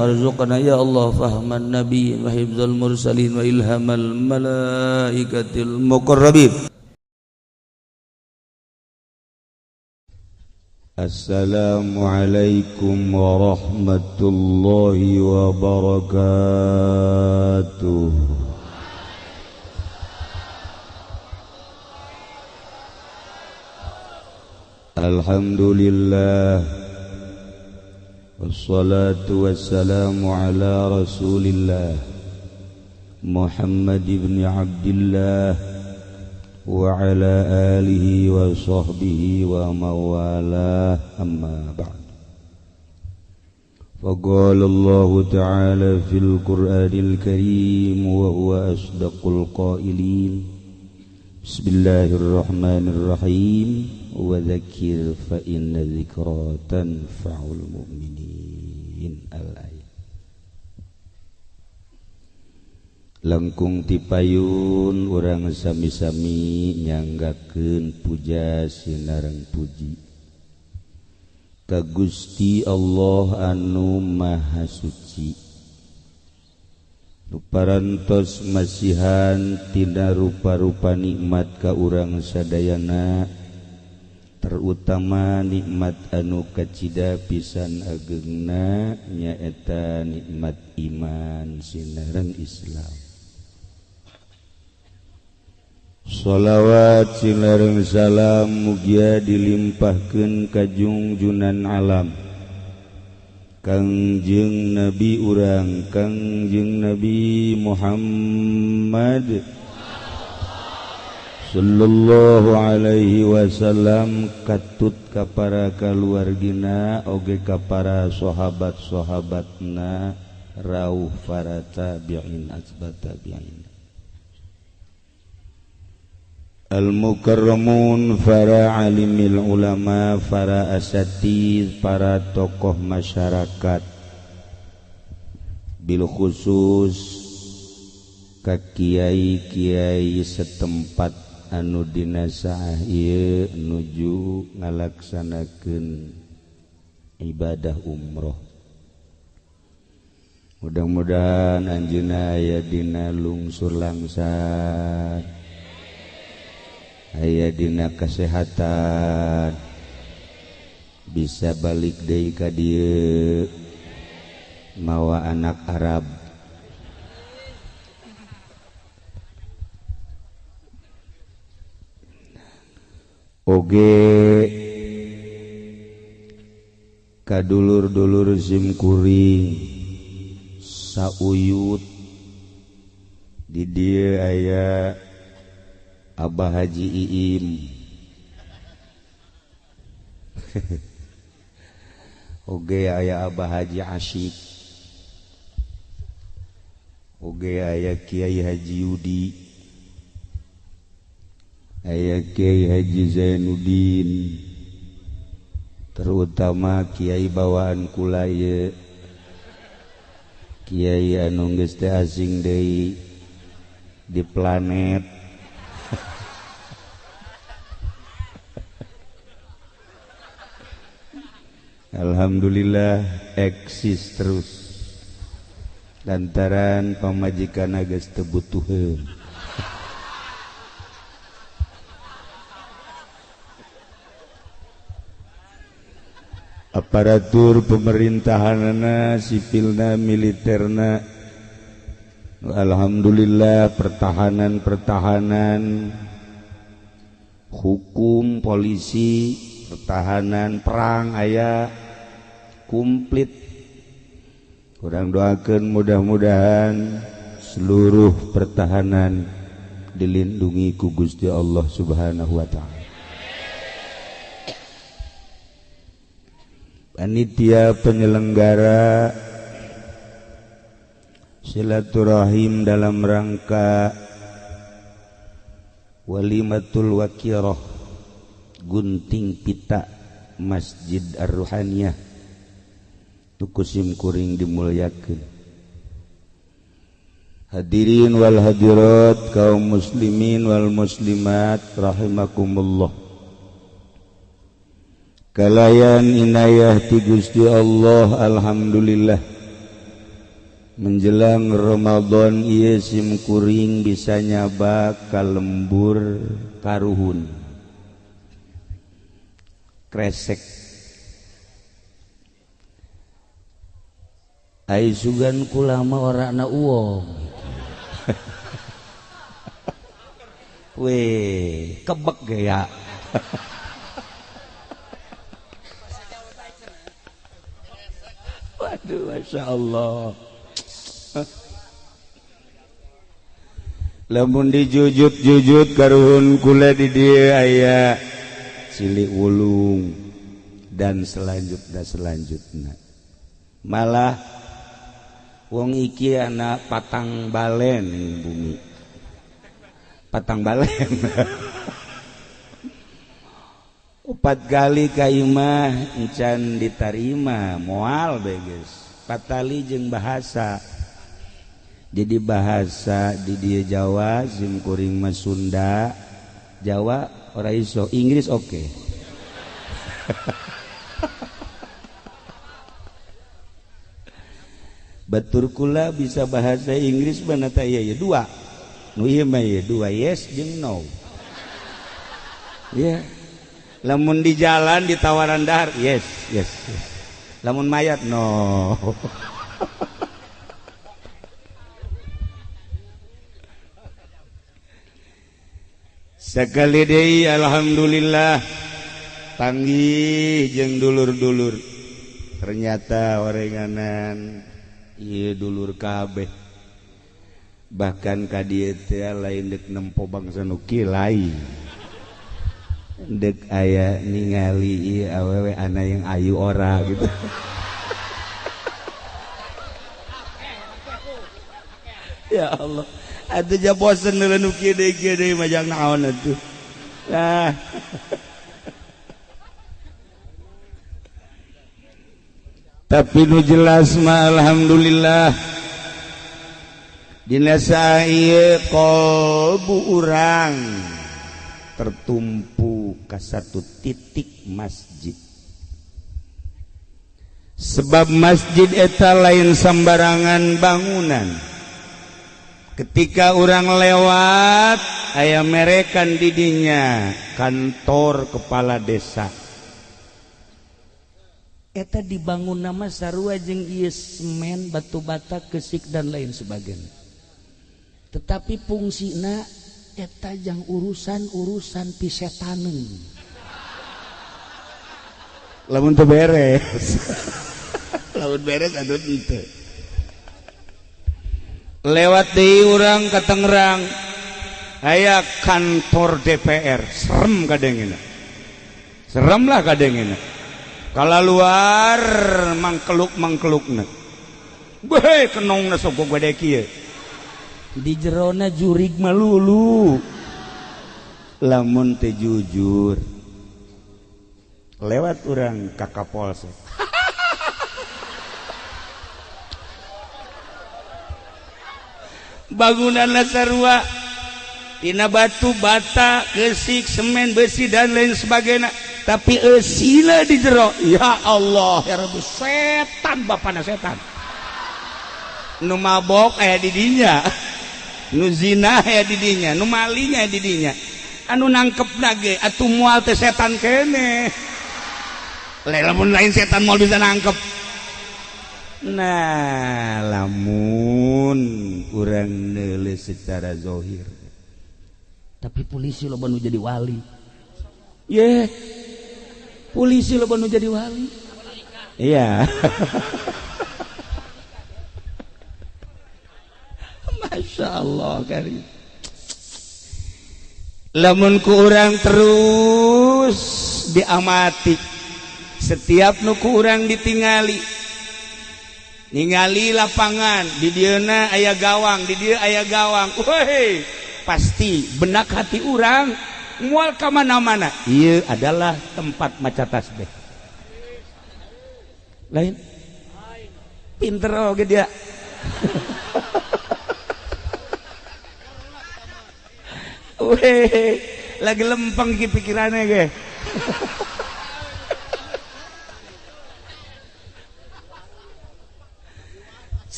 Warzuqna ya Allah fahman nabiyyin wa hifdzal mursalin wa ilhamal malaikatil muqarrabin. Assalamualaikum warahmatullahi wabarakatuh. Alhamdulillah, wassalatu wassalamu ala rasulillah Muhammad ibn Abdillah wa ala alihi wa sahbihi wa mawalah, amma ba'd. Faqala Allah ta'ala fil Qur'anil Karim wa huwa asdaqul qailin. Bismillahirrahmanirrahim. Wa dzakir fa inna dzikra tanfa'ul mu'minin. Al-ayat. Langkung tipayun urang sami-sami nyanggakeun puja sinareng puji ka Gusti Allah anu Maha Suci. Parantos masihan tina rupa-rupa nikmat ka urang sadayana, terutama nikmat anu kacida pisan agengna nyaeta nikmat iman sinareng Islam. Sholawat sinareng salam mugia dilimpahkeun ka jungjunan alam Kangjeng Nabi urang Kangjeng Nabi Muhammad sallallahu alaihi wasallam, katut ka para kaluargina oge ka para sahabat-sahabatna rauh para tabi'in asbat tabi'in al-mukarramun, para alimil ulama, para asatidz, para tokoh masyarakat, bil khusus ka kiai-kiai setempat anu dina saah ieu nuju ngalaksanakeun ibadah umroh. Mudah-mudahan anjeunna aya dina lungsur langsar, aya dina kesehatan, bisa balik deui ka dieu mawa anak Arab. Oge kadulur-dulur simkuring sauyut di dieu aya Abah Haji Iim. Oge aya Abah Haji Asyik, oge aya Kiai Haji Yudi, aya Kiai Haji Zainuddin, terutama Kiai bawaan kula ieu, Kiai anu geus teu asing deui di planet. Alhamdulillah eksis terus lantaran pamajikan geus teu butuheun. Aparatur pemerintahanana, sipilna, militerna, alhamdulillah pertahanan-pertahanan, hukum, polisi, pertahanan, perang aya komplit. Kurang doakan mudah-mudahan seluruh pertahanan dilindungi ku Gusti Allah Subhanahu wa ta'ala. Panitia penyelenggara silaturahim dalam rangka Walimatul Wakiroh Gunting Pita Masjid Ar-Ruhaniyah tuku simkuring dimuliakeun. Hadirin wal hadirat, kaum muslimin wal muslimat rahimakumullah. Kalayan inayah ti Gusti Allah, alhamdulillah. Menjelang Ramadan ieu sim kuring bisa nyaba ka lembur karuhun. Kresek. Ai sugan kula mah ora na uong. Weh, kebek gaya. Waduh, Masya Allah. Lamun dijujut-jujut karuhun kula di dieu aya cilik wulung dan selanjutnya. Malah wong iki anak patang balen ning bumi. Patang balen. 4 kali ka imah encan ditarima moal beges. Patali jeung bahasa. Jadi bahasa di dia Jawa sim kuring mah Sunda, Jawa ora iso, Inggris oke. Okay. Batur kula bisa bahasa Inggris mana ta ieu dua. Nu ieu mah ieu dua yes jeung no. Ya. Lamun di jalan ditawaran dahar yes yes yes. Lamun mayat no. Sekali deui alhamdulillah panggih jeung dulur-dulur. Ternyata orenganan ieu dulur kabeh. Bahkan ka dieu teh lain deuk nempo bangsa nu kieu lain. Deuk aya ningali ieu awewe ana yang ayu ora gitu. Ya Allah. Atuh ja bosen nu kieu deui majang naon atuh. Nah. Tapi nu jelas mah alhamdulillah dina saeu qalbu urang tertumpu ka satu titik masjid. Sebab masjid eta lain sambarangan bangunan. Ketika orang lewat aya merekan didinya kantor kepala desa. Eta dibangun nama sarua jeung ieu semen, batu bata, kesik dan lain sebagainya. Tetapi fungsina eta jang urusan-urusan pisetaneun. Lamun teu beres. Lamun beres atuh henteu. Lewat deui urang ka Tangerang aya kantor DPR, serem kadengena. Serem lah kadengena. Kala luar mangkeluk-mangkelukna. Beuh kenongna sok gede kieu. Di jerona jurig malulu. Lamun teu jujur. Lewat urang ka Kapolsek. Bangunan sarua tina batu bata kesik semen besi dan lain sebagainya, tapi eusina di jero. Ya Allah ya Rabbi, setan bapana setan nu mabok aya di dinya, nu zina aya di dinya, nu maling aya di dinya, anu nangkepna ge atuh moal teh setan keneh. Lamun lain setan moal bisa nangkep. Nah, lamun urang neuleuh secara zahir. Tapi polisi loba nu jadi wali. Ye. Polisi loba nu jadi wali. Iya. Masya Allah karim. Lamun ku urang terus diamati. Setiap nu ku urang ditingali. Ningali lapangan di dieuna aya gawang, di dieu aya gawang. Woi, pasti benak hati urang moal ka mana-mana. Ieu adalah tempat maca tasbih. Lain? Pinter oge dia. Weh, lagi lempeng ki pikirannya ge.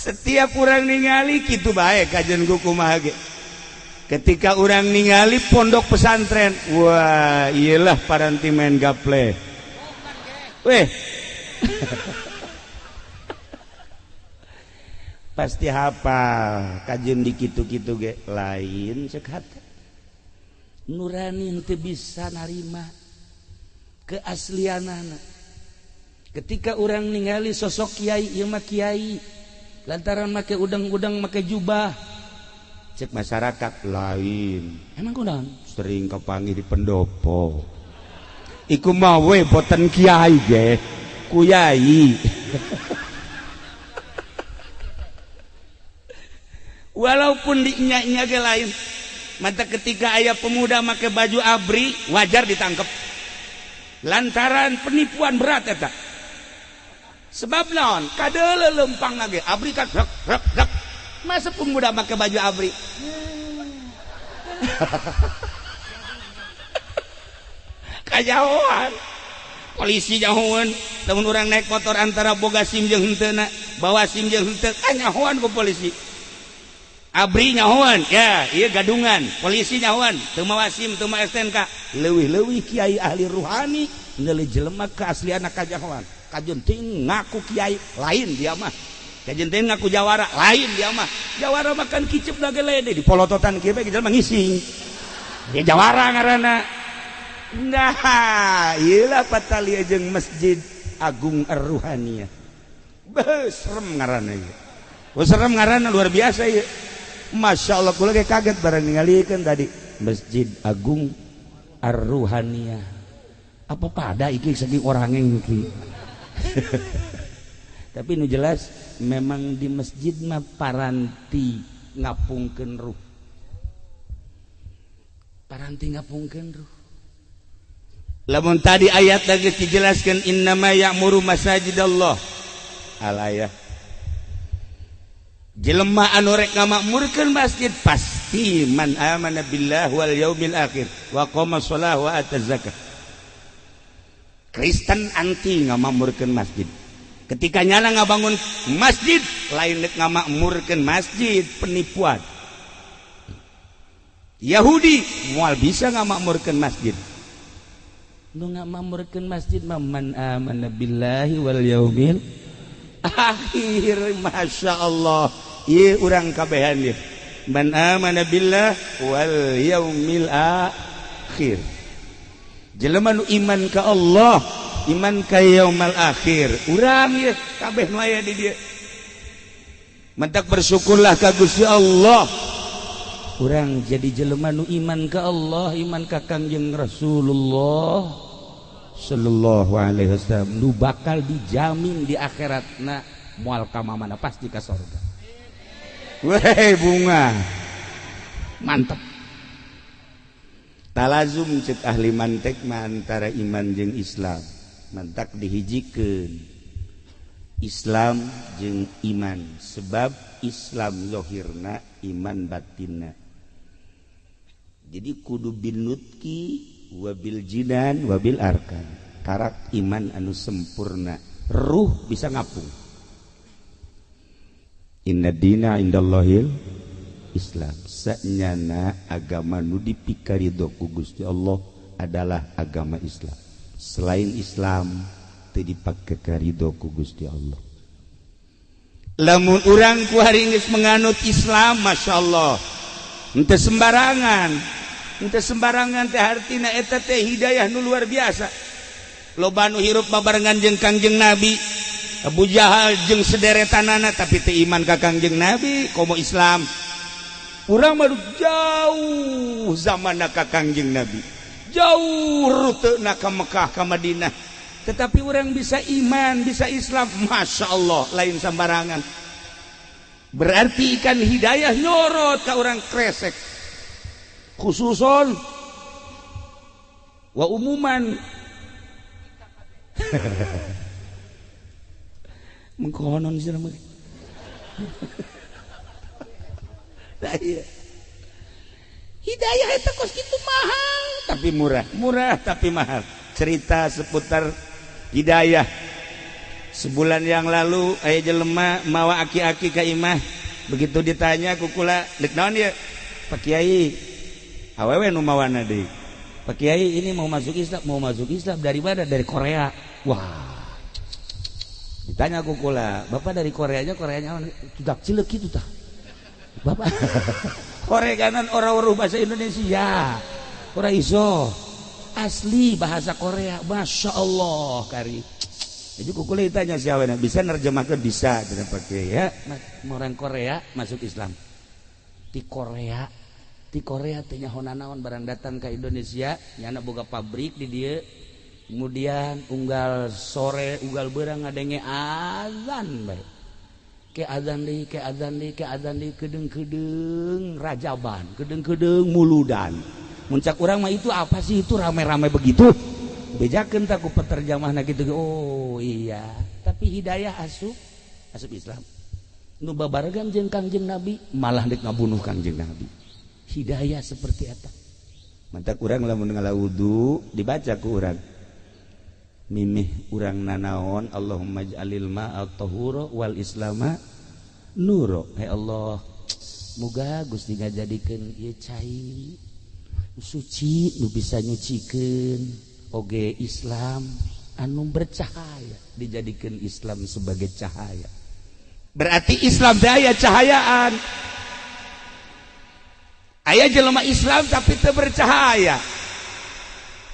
Setiap urang ningali kitu bae kajian ku kumaha ge. Ketika urang ningali pondok pesantren, wah iyalah paranti main gaple. Weh. Pasti hafal kajian di kitu-kitu ge lain cek hate. Nurani henteu bisa narima keaslianana. Ketika urang ningali sosok kiai, ieu mah kiai lantaran make udang-udang make jubah, cek masyarakat lain emang kunaon sering kapanggih di pendopo iku mah we boten kiai ge kuyai. Walaupun dinya-nya ge lain, mata ketika aya pemuda make baju abri wajar ditangkep lantaran penipuan berat eta. Sebab naon kadeuleu lempang ge abri kan rek rek rek, masa pemuda make baju abri. Kajauhan polisi jauhan lamun urang naik motor antara boga SIM jeung henteuna bawa SIM jeung henteu kanyahoan ku polisi. Abri nyahoan ya ieu gadungan polisi nyahoan teu mawa SIM teu mawa STNK. Leuwih-leuwih kiai ahli ruhani ngeuleuh jelema keaslianna kajahoan. Kajen ting ngaku kiai lain dia mah, kajen ting ngaku jawara lain dia mah. Jawara makan kicep da gelede di polototan kieu bae jelema ngising dia jawara ngaranna. Nah ieu lah patalia jeung Masjid Agung Ar-Ruhaniyah. Beuh serem ngaranna ieu. Beuh serem ngaranna luar biasa ieu. Masya Allah kula ge kaget barang ningalikeun tadi Masjid Agung Ar-Ruhaniyah. Apa pada iki saking orangnya iki. Tapi nu jelas memang di masjid mah paranti ngapungkeun ruh. Paranti ngapungkeun ruh. Lamun tadi ayat lagi dijelaskan innama ya'muru masajidallah. Alayah. Jelema anu rek ngamakmurkeun masjid pasti man amana billah wal yaumil akhir wa qama shalah wa ataz zakah. Kristen anti ngamakmurkeun masjid. Ketika nyala ngabangun masjid lain rek ngamakmurkeun masjid, penipuan. Yahudi moal bisa ngamakmurkeun masjid. Nu ngamakmurkeun masjid mah man amana billahi wal yaumil akhir. Masya Allah ieu urang kabehan ieu man amana billah wal yaumil akhir. Jelema nu iman ka Allah, iman ka yaumal akhir, urang ieu kabeh nu aya di dieu. Mentak bersyukurlah ka Gusti Allah. Urang jadi jelema nu iman ka Allah, iman ka Kangjeng Rasulullah sallallahu alaihi wasallam, nu bakal dijamin di akhiratna moal ka mana pasti ka sorga. Weh bunga mantep. Talazum cek ahli mantek mah antara iman jeung Islam. Mantak dihijikeun Islam jeung iman, sebab Islam zahirna iman batinna. Jadi kudu binutki wabil jinan wabil arkan. Karak iman anu sempurna, ruh bisa ngapung. Inna dina indallahil Islam. Sanyana agama nu dipikarido ku Gusti Allah adalah agama Islam. Selain Islam teu dipake karido ku Gusti Allah. Lamun urang ku hari geus menganut Islam, Masya Allah, henteu sembarangan. Henteu sembarangan teh hartina eta teh hidayah nu luar biasa. Loba nu hirup babarengan jeung Kangjeng Nabi, Abu Jahal jeung sederetanana tapi teu iman ka Kangjeng Nabi komo Islam. Urang mah jauh zamanna ka Kangjeng Nabi, jauh rutena ka Mekah ka Madinah, tetapi orang bisa iman, bisa Islam, Masya Allah lain sembarangan. Berarti ikan hidayah nyorot ka orang kresek khususon wa umuman. Mengkonon sih namanya. Nah, iya. Hidayah itu kos gitu mahal tapi murah, murah tapi mahal. Cerita seputar hidayah. Sebulan yang lalu aya jelema mawa aki-aki ka imah. Begitu ditanya ku kula, "Dek naon ieu?" "Pak Kiai, awewe nu mawana deui. Pak Kiai, ini mau masuk Islam, mau masuk Islam dari mana? Dari Korea." Wah. Ditanya ku kula, "Bapak dari Koreanya, Koreanya sudah cilik gitu tah." Bapak Korea kanan orang-orang bahasa Indonesia. Ora iso. Asli bahasa Korea. Masya Allah kari. Jadi ku kula ditanya siapa bisa nerjemahkan bisa tidak pakai ya orang Korea masuk Islam. Di Korea teh nyaho nanaon barang datang ke Indonesia nyana boga pabrik di dia, kemudian unggal sore unggal berang ngadenge azan bae ke azan deui, ke azan deui, ke azan deui, kedeng-kedeng rajaban, kedeng-kedeng muludan. Muncak urang mah, itu apa sih itu rame-rame begitu? Bejakeun tak ku peterjemahna gitu. Oh iya, tapi hidayah asup asup Islam. Nu babaregan jeung Kangjeng Nabi malah dek ngabunuh Kangjeng Nabi. Hidayah seperti eta. Matak urang lamun ngala wudu dibaca ku urang mimih urang nanaon, "Allahumma ij'alil ma'a tahura wal islama nuro." Hai Allah, muga Gusti ngajadikeun ieu cai suci nu bisa nyucikeun, oge Islam anu bercahaya, dijadikan Islam sebagai cahaya. Berarti Islam teh aya cahayaan. Aya jelema Islam tapi teu bercahaya.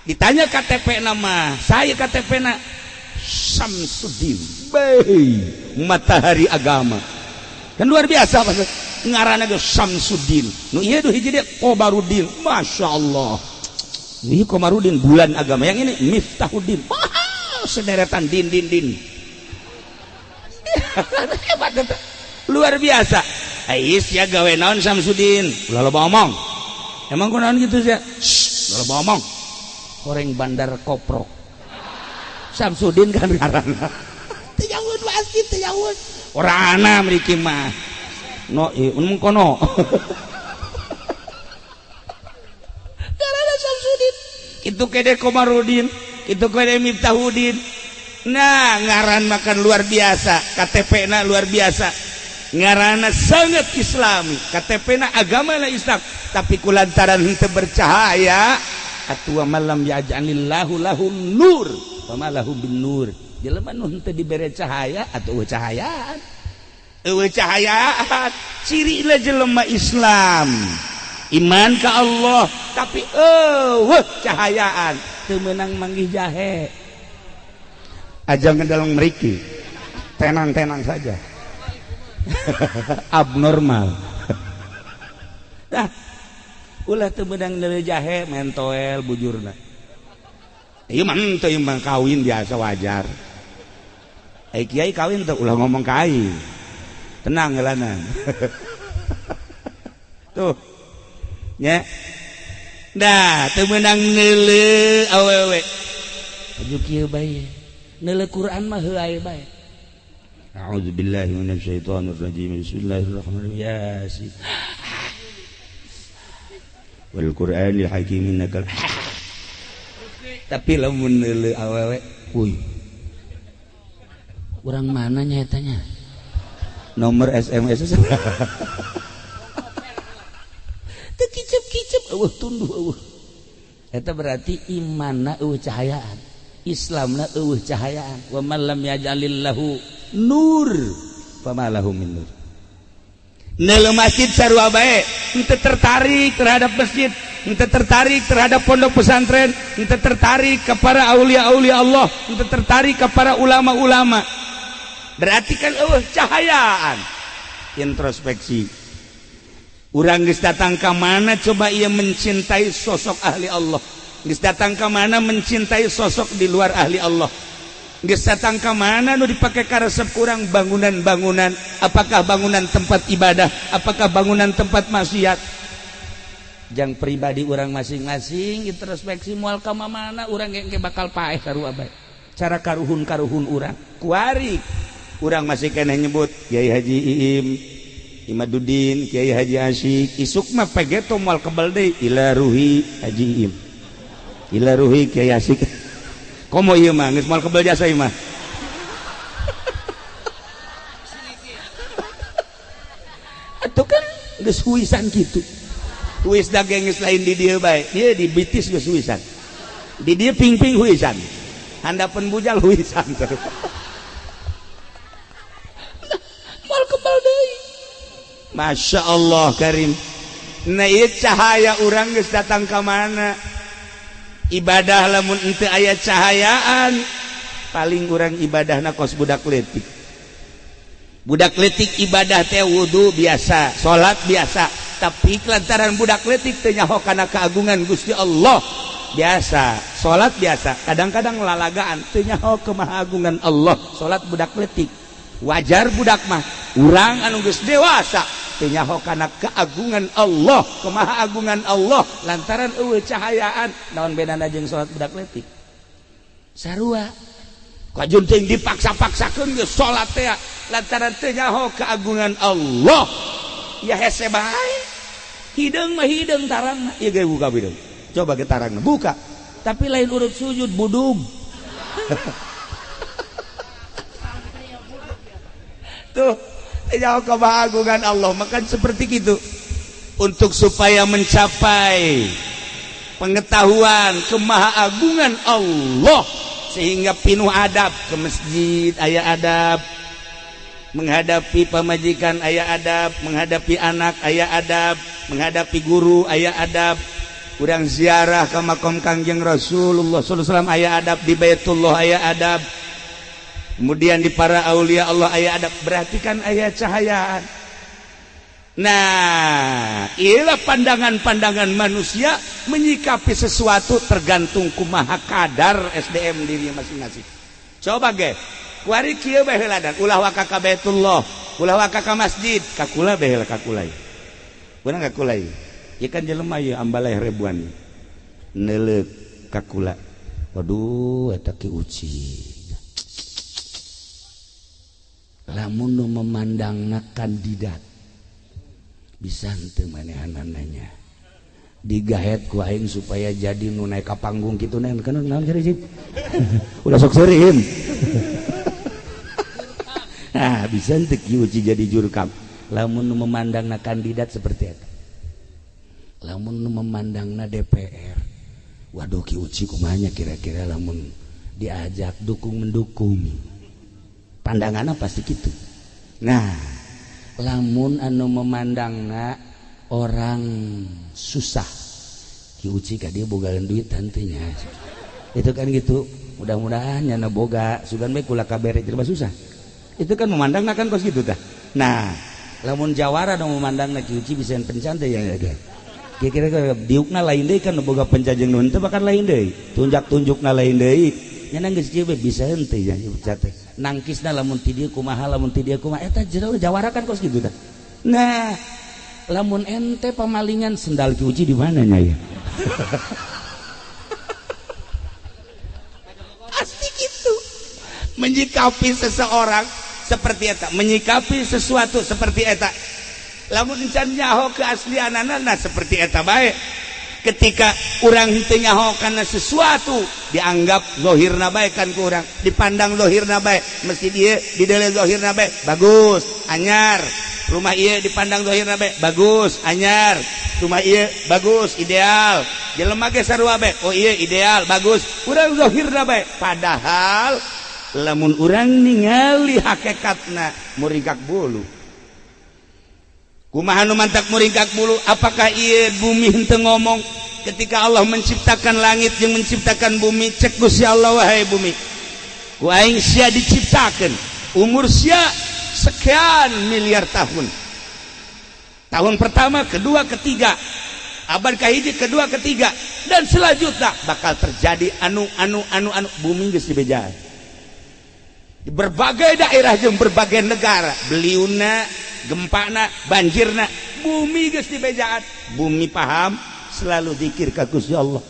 Ditanya KTP nama saya, KTP na Samsudin. Bei, matahari agama kan luar biasa. Maksud ngaranna ge Samsudin, nu ieu duh hiji deui Kobarudin. Masya Allah, ini Komarudin bulan agama, yang ini Miftahudin. Wah, sederetan din din din. Hebat eta. Luar biasa. Ais ya gawe naon Samsudin? Ulah loba omong. Emang kunaon gitu sih? Shh, ulah loba omong. Horeng bandar koprok. Samsudin kan ngaranna. Teu jauh pasti teu jauh. Ora ana mriki mah. No, ieu kono. Ngaranna Samsudin. Itu kede Komarudin, itu kede Miftahudin. Nah, ngaran makan luar biasa, KTP na luar biasa. Ngaranna sangat islami, KTP na agama lah Islam, tapi kulantaran henteu bercahaya atuh malam yaj'alillahu lahu nur fama lahu bin nur. Jelema nu henteu dibere cahaya atuh eueuh cahayaan. Eueuh cahayaan. Ciri lah jelema Islam. Iman ke Allah tapi eueuh cahayaan, teu meunang manggih jahe. Aja ngedalang meriki. Tenang-tenang saja. Abnormal. Dah. Ulah teu meunang neuleuh jahe mentoel bujurna. Ieu mah henteu, ieu mah kawin biasa wajar. Eh, kiai kawin teu, ulah ngomong ka aing. Tenang heulana. Tuh. Nya. Dah, teu meunang neuleuh awewe. Aju kieu bae. Neuleuh Quran mah heuay bae. A'udzubillahi minasyaitonir rajim. Bismillahirrahmanirrahim. Yasin. Wal Qur'anil Hakim innaka. Tapi lamun neuleuh awewe, uy. Urang mana nya eta nya? Nomor SMS teu kicep-kicep, eueuh tunduh eueuh. Eta berarti imanna eueuh cahayaan. Islamna eueuh cahayaan. Wa man lam yaj'alillahu nur fama lahu min nur. Neuleuh masjid sarua bae, henteu tertarik terhadap masjid, henteu tertarik terhadap pondok pesantren, henteu tertarik kepada aulia-aulia Allah, henteu tertarik kepada ulama-ulama. Berarti kan eueuh cahayaan. Introspeksi. Urang geus datang ka mana coba ia mencintai sosok ahli Allah. Geus datang ka mana mencintai sosok di luar ahli Allah. Geus datang ka mana nu dipake karesep kurang bangunan-bangunan, apakah bangunan tempat ibadah, apakah bangunan tempat maksiat. Jang pribadi urang masing-masing introspeksi, moal ka mana urang ge bakal paeh sarua bae. Cara karuhun-karuhun urang kuari urang masih keneh nyebut Kiai Haji Iim Imaduddin, Kiai Haji Asyik, isuk mah pegeto moal kebal deui, ila ruhi Haji Iim, ila ruhi Kiai Asyik. Komo ieu mah geus moal kebal jasa ieu mah. Tuh kan geus huisan kitu. Huis daging geus lain di dieu bae. Dieu di bitis geus huisan. Di dieu ping-ping huisan. Handapeun bujal huisan. Moal kebal deui. Masya Allah karim. Nah ieu cahaya urang geus datang ka mana? Ibadah lamun henteu aya cahayaan paling urang ibadahna kos budak leutik. Budak leutik ibadah teh wudu biasa, salat biasa, tapi lantaran budak leutik teu nyaho kana keagungan Gusti Allah biasa, salat biasa, kadang-kadang lalagaan teu nyaho kemahagungan Allah, salat budak leutik. Wajar budak mah, urang anu geus dewasa teu nyaho kana keagungan Allah, kemahagungan Allah lantaran eueuh cahayaan, naon bedana jeung salat budak leutik? Sarua. Kajun teuing dipaksa-paksakeun geus salat teh lantaran teu nyaho keagungan Allah. Ya hese bae. Hideung mah hideung tarangna. Ieu ge buka hideung. Coba ge tarangna buka. Tapi lain urut sujud budug. Tuh, nyaho keagungan Allah maka seperti gitu. Untuk supaya mencapai pengetahuan kemahaagungan Allah sehingga pinuh adab ke masjid aya adab, menghadapi pamajikan aya adab, menghadapi anak aya adab, menghadapi guru aya adab, urang ziarah ke makom Kangjeng Rasulullah sallallahu alaihi wasallam aya adab, di Baitullah aya adab, kemudian di para aulia Allah aya adab, berarti kan aya cahayaan. Nah, ialah pandangan-pandangan manusia menyikapi sesuatu tergantung kumaha kadar SDM diri masing-masing. Coba ge, kuari kieu bae heula dan ulah waka ka Baitullah, ulah waka ka masjid, ka kula bae heula ka kula. Urang ka kula ieu. Ieu kan jelema ieu ambaleh ribuan. Neuleuk ka kula. Waduh, eta ki uci. Lamun nu memandangna kandidat bisa henteu manehanananya digahet ku aing supaya jadi nu naik ka panggung kitu naon kan naon cari ulah sok seurin. Nah bisa henteu kieu jadi jurkam lamun nu memandangna kandidat seperti eta, lamun nu memandangna DPR, waduh ki uci kumaha kira-kira lamun diajak dukung mendukung pandanganna pasti kitu. Nah lamun anu memandangna orang susah Ki Uci ka dia bogaan duit tantenya itu kan gitu, mudah-mudahan nyana boga sugan bae kula kabere jelema susah itu kan memandangna kan kos gitu tah. Nah lamun jawara nu memandangna Ki Uci bisa pencan teh ya kira-kira diukna lain deui kan boga pencan jeung nu henteu bahkan lain deui, tunjak-tunjukna lain deui nyana geus kieu bisa henteu ya teh nangkisna lamun ti dieu kumaha lamun ti dieu kumaha eta jero jawara kan kos gitu tah. Nah lamun ente pamalingan sendal Ki Uci di mana nya ya? Pasti gitu. Menyikapi seseorang seperti eta, menyikapi sesuatu seperti eta. Lamun encan nyaho keaslianana nah seperti eta bae. Ketika urang henteu nyaho kana sesuatu dianggap zahirna bae kan ku urang, dipandang zahirna bae, mesti dieu didele zahirna bae bagus, anyar. Rumah ieu dipandang zahirna bae bagus, anyar. Rumah ieu bagus, ideal. Jelema ge sarua bae, oh ieu ideal, bagus. Urang zahirna bae, padahal lamun urang ningali hakikatna muringkak bulu. Kumaha nu mantak muringkak bulu? Apakah ieu bumi henteu ngomong ketika Allah menciptakan langit jeung menciptakan bumi? Cek Gusti Allah, wahai bumi, ku aing sia diciptakeun, umur sia sekian miliar tahun. Tahun pertama, kedua, ketiga, abad kahiji, kedua, ketiga, dan selanjutnya bakal terjadi anu anu anu anu bumi geus dibejaan. Di berbagai daerah jeung berbagai negara, beliuna, gempana, banjirna, bumi geus dibejaan. Bumi paham selalu zikir ka Gusti Allah.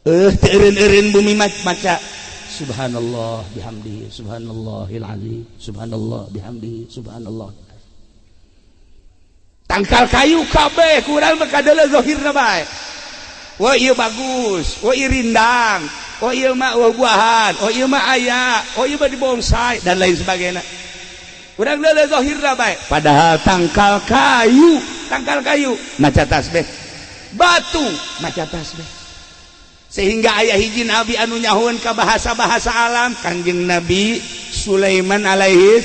Teu eureun-eureun bumi maca subhanallah bihamdihi subhanallahil azim subhanallah bihamdihi subhanallah. Tangkal kayu kabeh kurang mah kadeuleung zahirna bae. Wah ieu bagus, wah ieu rindang, oh ieu mah buah-buahan, oh ieu mah aya, oh ieu mah dibonsai dan lain sebagainya. Urang leuleuh zahirna bae, padahal tangkal kayu maca tasbih, batu maca tasbih, sehingga aya hiji nabi anu nyahoeun ka bahasa-bahasa alam, Kangjeng Nabi Sulaiman alaihi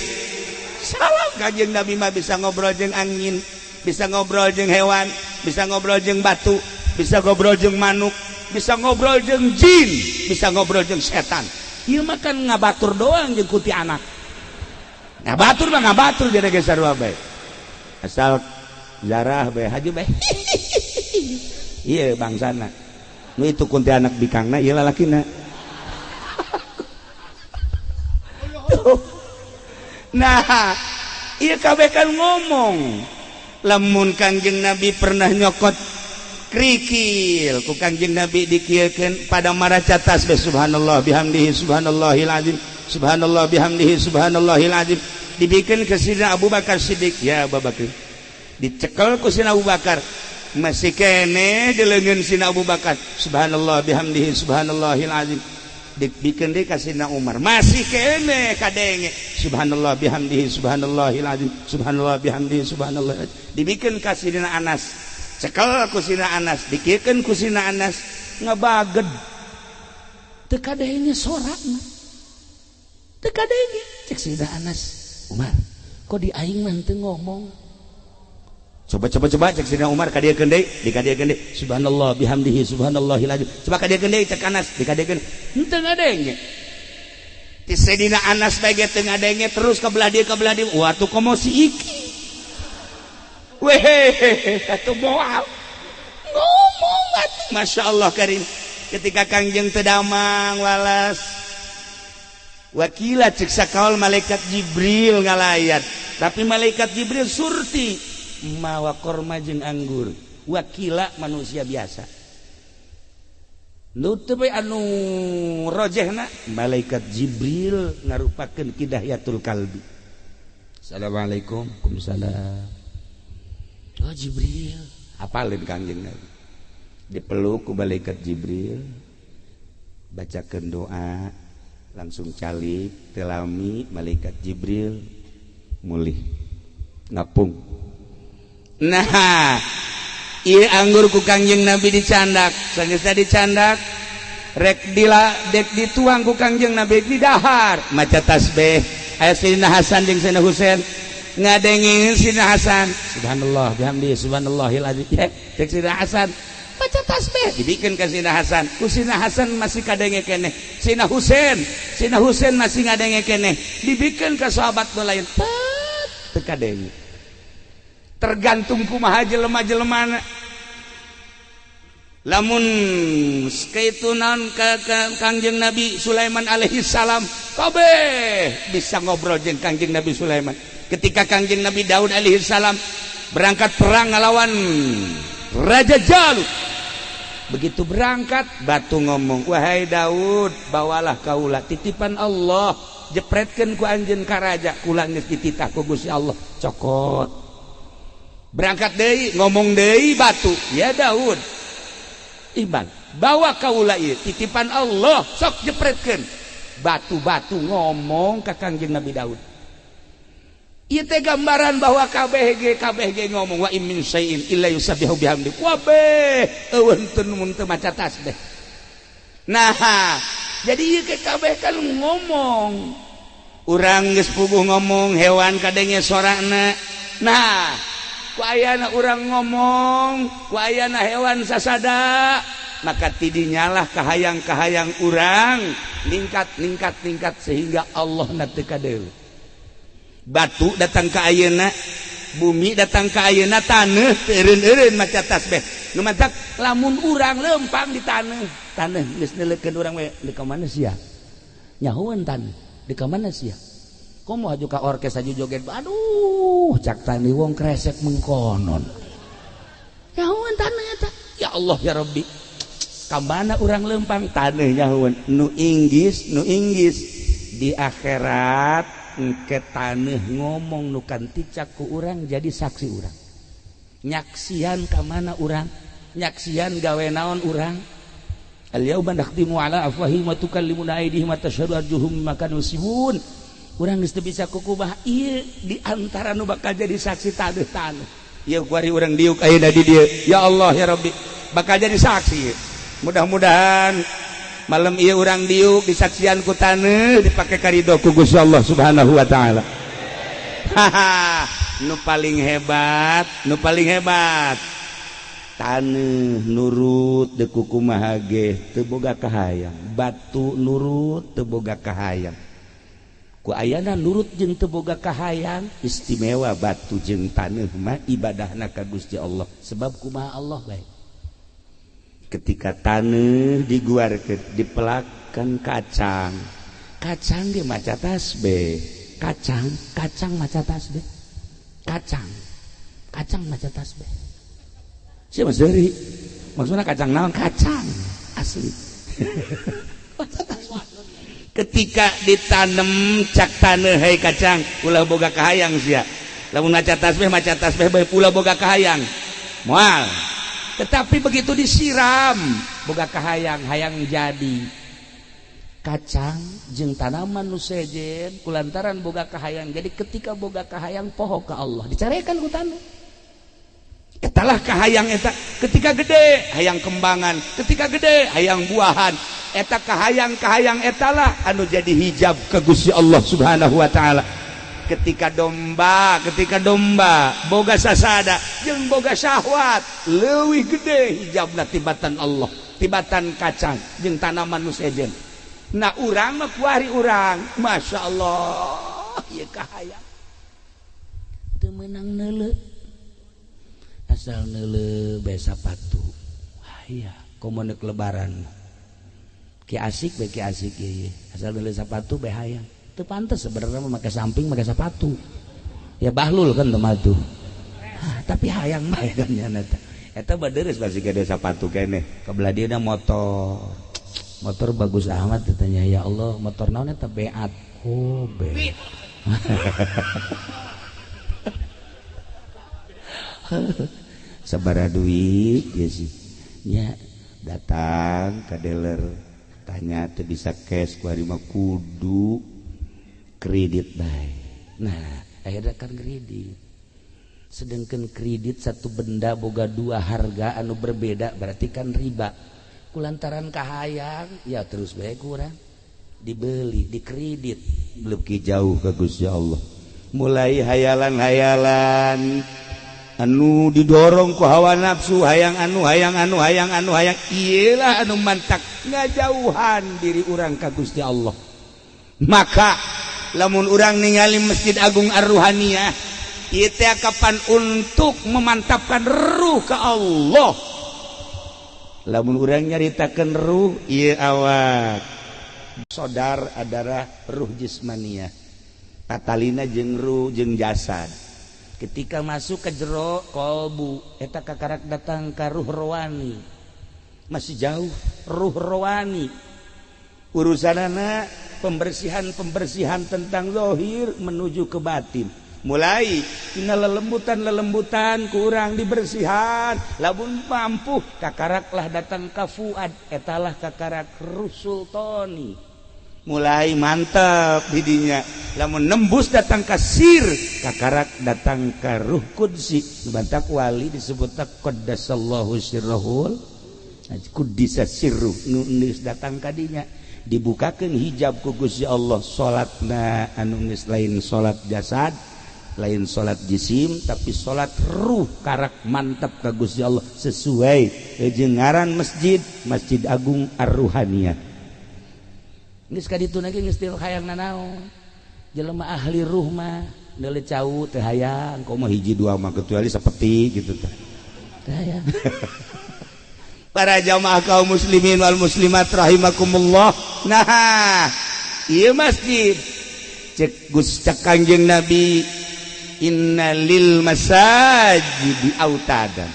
salam. Kangjeng Nabi mah bisa ngobrol jeung angin, bisa ngobrol jeung hewan, bisa ngobrol jeung batu, bisa ngobrol jeung manuk, bisa ngobrol jeung jin, bisa ngobrol jeung setan. Ieu mah kan ngabatur doang jeung kuntilanak. Ngabatur mah ngabatur jadi ge sarua bae, asal zarah bae, haju bae. Iya, bangsana nu itu kuntilanak bikangna, ieu lalakina. Nah, ieu kabeh kan ngomong. Lamun Kangjeng Nabi pernah nyokot kerikil, ku Kangjeng Nabi dikieukeun pada maraca tasbih, subhanallah bihamdihi subhanallahil azim, subhanallah bihamdihi subhanallahil azim. Dibikin ke Sidina Abu Bakar Siddiq, ya Abu Bakar, dicekel ku Sidina Abu Bakar, masih kene di leungeun Sidina Abu Bakar, subhanallah bihamdihi subhanallahil azim. Dibikin deui ka Sidina Umar, masih kene kadenge, subhanallah bihamdihi subhanallahil azim, subhanallah bihamdihi subhanallah. Dibikin ka Sidina Anas, cekel ku Sidina Anas, dikiekeun ku Sidina Anas, ngebaged teu kadenge sorakna, teu kadenge. Cek Sidina Anas, Umar, kok di aing mah teu ngomong? Coba coba coba, cek Sidina Umar, kadieukeun deui, dikadiekeun deui, subhanallah bihamdihi subhanallahil azim. Coba kadieukeun deui, cek Anas, dikadiekeun, henteu ngadenge. Ti Sidina Anas bae ge teu ngadenge, terus ka belah dieu, ka belah dieu. Wah, tuh komo si iki weh atuh moal ngomong atuh. Masya Allah karim. Ketika Kangjeng teu damang walas wakila, cek sakaul malaikat Jibril ngalayat, tapi malaikat Jibril surti mawa korma jeung anggur, wakila manusia biasa. Nu teu anu rojehna malaikat Jibril ngarupakeun Kidayatul Kalbi. Assalamualaikum. Waalaikumsalam. Oh Jibril, apalin Kangjeng Nabi dipeluk ku malaikat Jibril, bacakeun doa, langsung calik telami malaikat Jibril mulih ngapung. Nah, ieu anggur ku Kangjeng Nabi dicandak, sageusna dicandak rek dila dek dituang ku Kangjeng Nabi didahar maca tasbih. Aya Sayyidina Hasan jeung Sayyidina Husain ngadengin. Sayyidina Hasan, subhanallah bihamdi subhanallahil azim. Ya, cek Sayyidina Hasan, baca tasbih. Dibikin ke Sayyidina Hasan, ku Sayyidina Hasan masih kadenge keneh. Sayyidina Husain, Sayyidina Husain masih ngadenge keneh. Dibikin ke sahabat nu lain, teu kadenge. Tergantung kumaha jelema-jelemana. Lamun kitu naon ka Kangjeng Nabi Sulaiman alaihi salam, kabeh bisa ngobrol jeung Kangjeng Nabi Sulaiman. Ketika Kangjeng Nabi Daud alaihi salam berangkat perang ngelawan Raja Jalut, begitu berangkat batu ngomong, wahai Daud, bawalah kaula titipan Allah, jepretkeun ku anjeun ka raja, kula geus dititah ku Gusti Allah, cokot. Berangkat deui, ngomong deui batu, ya Daud, iman, bawa kaula ieu titipan Allah, sok jepretkeun. Batu-batu ngomong ka Kangjeng Nabi Daud. Ieu teh gambaran bahwa KBG KBG ngomong, wa in min syai'in illa yusabbihu bihamdi. Kabeh eueun teu mun teu maca tasbih. Nah, jadi ieu ke kabeh kan ngomong. Urang geus puguh ngomong, hewan kadenge sorana. Nah, ku ayana urang ngomong, ku ayana hewan sasada, maka tidinyalah kahayang-kahayang urang ningkat ningkat ningkat sehingga Allah na teu kadeuleu. Batu datang ke ayeuna, bumi datang ke ayeuna, taneuh teu eureun-eureun maca tasbih. Nu matak lamun urang lempang di taneuh, taneuh geus neuleukeun urang we, di ka mana sia? Nyahoeun taneuh, di ka mana sia? Komo haju ka orkes haju joget, aduh, cak tani wong kresek mengkonon. Nyahoeun taneuh eta. Ya Allah ya Rabbi. Ka mana urang lempang taneuh nyahoeun. Nu inggis, nu inggis di akhirat engke taneuh ngomong nu kanticak ku urang jadi saksi urang. Nyaksian ka mana urang? Nyaksian gawe naon urang? Al yauma nakhtimu ala afwahihim wa tukallimuna aydihim wa tashhadu arjuluhum bima kanu yaksibun. Urang geus teu bisa kukumaha ieu di antara nu bakal jadi saksi taneuh-taneuh. Ieu kuari urang diuk ayeuna di dieu. Ya Allah ya Rabbi, bakal jadi saksi ieu. Mudah-mudahan malam ieu urang diuk disaksian ku taneuh dipake karido ku Gusti Allah Subhanahu wa taala. Haha, nu paling hebat, nu paling hebat. Taneuh nurut deuk kumaha ge teu boga kahayang, batu nurut teu boga kahayang. Ku ayana nurut jeung teu boga kahayang, istimewa batu jeung taneuh mah ibadahna ka Gusti Allah. Sebab kumaha Allah bae. Ketika taneuh diguarkeun dipelakan kacang, kacang ge maca tasbih, kacang, kacang maca tasbih, kacang, kacang maca tasbih. Siapa seri? Maksudnya kacang naon? Kacang asli. Ketika ditanam cak taneuh hei kacang, ulah boga kahayang sia. Lamun maca tasbih bae ulah boga kahayang. Moal. Tetapi begitu disiram boga kahayang, hayang jadi. Kacang jeung tanaman nu sejen kulantaran boga kahayang. Jadi ketika boga kahayang poho ka Allah, dicarekan ku taneuh. Etalah kahayang eta ketika gede hayang kembangan, ketika gede hayang buahan. Eta kahayang-kahayang etalah anu jadi hijab ke Gusti Allah Subhanahu wa taala. Ketika domba boga sasada jeung boga syahwat leuwih gede hijabna tibatan Allah, tibatan kacang jeung tanaman nu sejen. Nah urang mah kuari urang, Masya Allah ieu kahayang teu meunang neuleu. Asal neuleu bae sapatu. Aya komo neuk lebaran. Ki asik bae ki asik ieu. Asal neuleu sapatu bae hayang. Teu pantes sebenarnya mah make samping make sapatu. Ya bahlul kan teu mah tuh. Tapi hayang bae kan nya eta. Eta baderes basi gede sapatu keneh. Kabelah dieuna motor. Motor bagus amat ditanya, ya Allah motor naon eta beat. Oh, beat. Sabaraha duit ya sih nya datang ke dealer tanya teu bisa cash ku ari mah kudu kredit bae. Nah akhirnya kan kredit, sedangkan kredit satu benda boga dua harga anu berbeda berarti kan riba. Kulantaran kahayang ya terus bae kurang dibeli dikredit lebih jauh ke Gusti Allah. Mulai hayalan-hayalan anu didorong ku hawa nafsu, hayang anu hayang anu hayang anu hayang, iyalah anu mantak ngajauhan diri urang ka Gusti Allah. Maka lamun urang ningali Masjid Agung Ar-Ruhaniyah ieu teh kapan untuk memantapkan ruh ka Allah. Lamun urang nyaritakeun ruh ieu awak sodar adalah ruh jismaniyah, tatalina jeung ruh jeung jasad. Ketika masuk ke jero kolbu eta kakarak datang ka ruh rohani, masih jauh ruh rohani. Urusanana pembersihan-pembersihan tentang zahir menuju ke batin. Mulai tina lelembutan-lelembutan kurang dibersihan, lamun mampu kakaraklah datang ka fuad, etalah kakarak ruh sultani. Mulai mantap didinya, lamun nembus datang ka sir, kakarak datang ka ruh qudsi. Bantak wali disebutna qaddasallahu sirrahul quddisa sirruh, nu geus datang ka dinya dibukakeun hijab ku Gusti Allah. Salatna anu geus lain salat jasad, lain salat jisim, tapi salat ruh karak mantap ka Gusti Allah sesuai jeung ngaran masjid, Masjid Agung Ar-Ruhaniyah. Geus ka ditu lagi geus teu hayang nanaon. Jelema ahli ruh mah neuleuh cau teu hayang, komo hiji dua mah kecuali sapeti gitu teh. Teu hayang. Para jamaah kaum muslimin wal muslimat rahimakumullah. Nah, ieu masjid cek Gus cek Kangjeng Nabi, innalil masajidi autadan.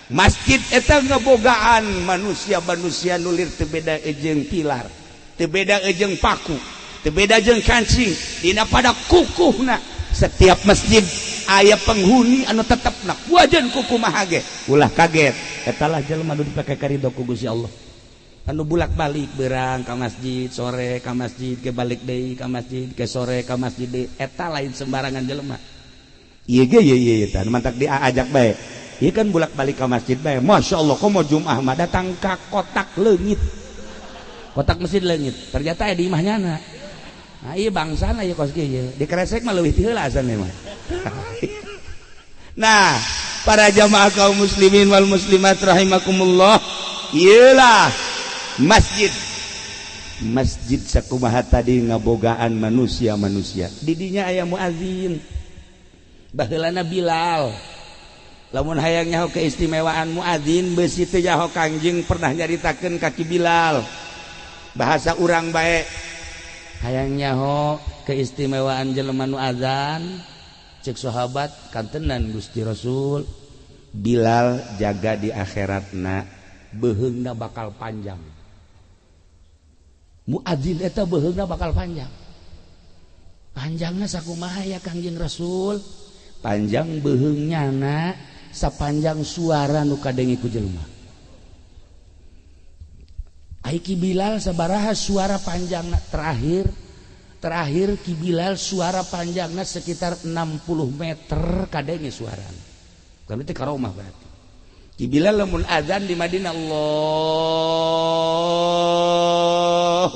Masjid eta ngebogaan manusia-manusia nulir teu beda jeung pilar, teu beda jeung paku, teu beda jeung kancing, dina pada kukuhna. Setiap masjid aya penghuni anu tetepna wajan kukumaha ge ulah kaget. Etalah jelema nu dipake karido ku Gusti Allah. Anu bulak-balik berang ka masjid, sore ka masjid, ke balik deui ka masjid, ke sore ka masjid deui, eta lain sembarangan jelema. Ieu ge ieu ieu tah mantak diajak bae. Ieu kan bulak-balik ka masjid bae. Masya Allah, komo Jumat mah datang ka kotak leungit. Kotak masjid leungit. Ternyata aya di imah nyana. Nah, ieu bangsana ieu kos kieu. Dikresek mah leuwih ti heula asana mah. Nah, para jamaah kaum muslimin wal muslimat rahimakumullah, ieulah masjid. Masjid sakumaha tadi ngabogaan manusia-manusia. Didinya aya muazin. Baheulana Bilal. Lamun hayang nyaho keistimewaan muazin beusi teu nyaho Kangjeng pernah nyaritakeun ka Ki Bilal. Bahasa urang bae. Hayang nyaho keistimewaan jelema nu azan, cek sahabat kantenan Gusti Rasul. Bilal jaga di akhiratna beuheungna bakal panjang. Muadzin eta beuheungna bakal panjang. Panjangna sakumaha ya Kangjeng Rasul? Panjang beuheungnya na sapanjang suara nu kadenge ku jelema. Ai Ki Bilal sabaraha suara panjangna? Terakhir Ki Bilal suara panjangna sekitar 60 meter kadenge suarana. Kan teh karomah berarti. Ki Bilal lamun azan di Madinah, Allahu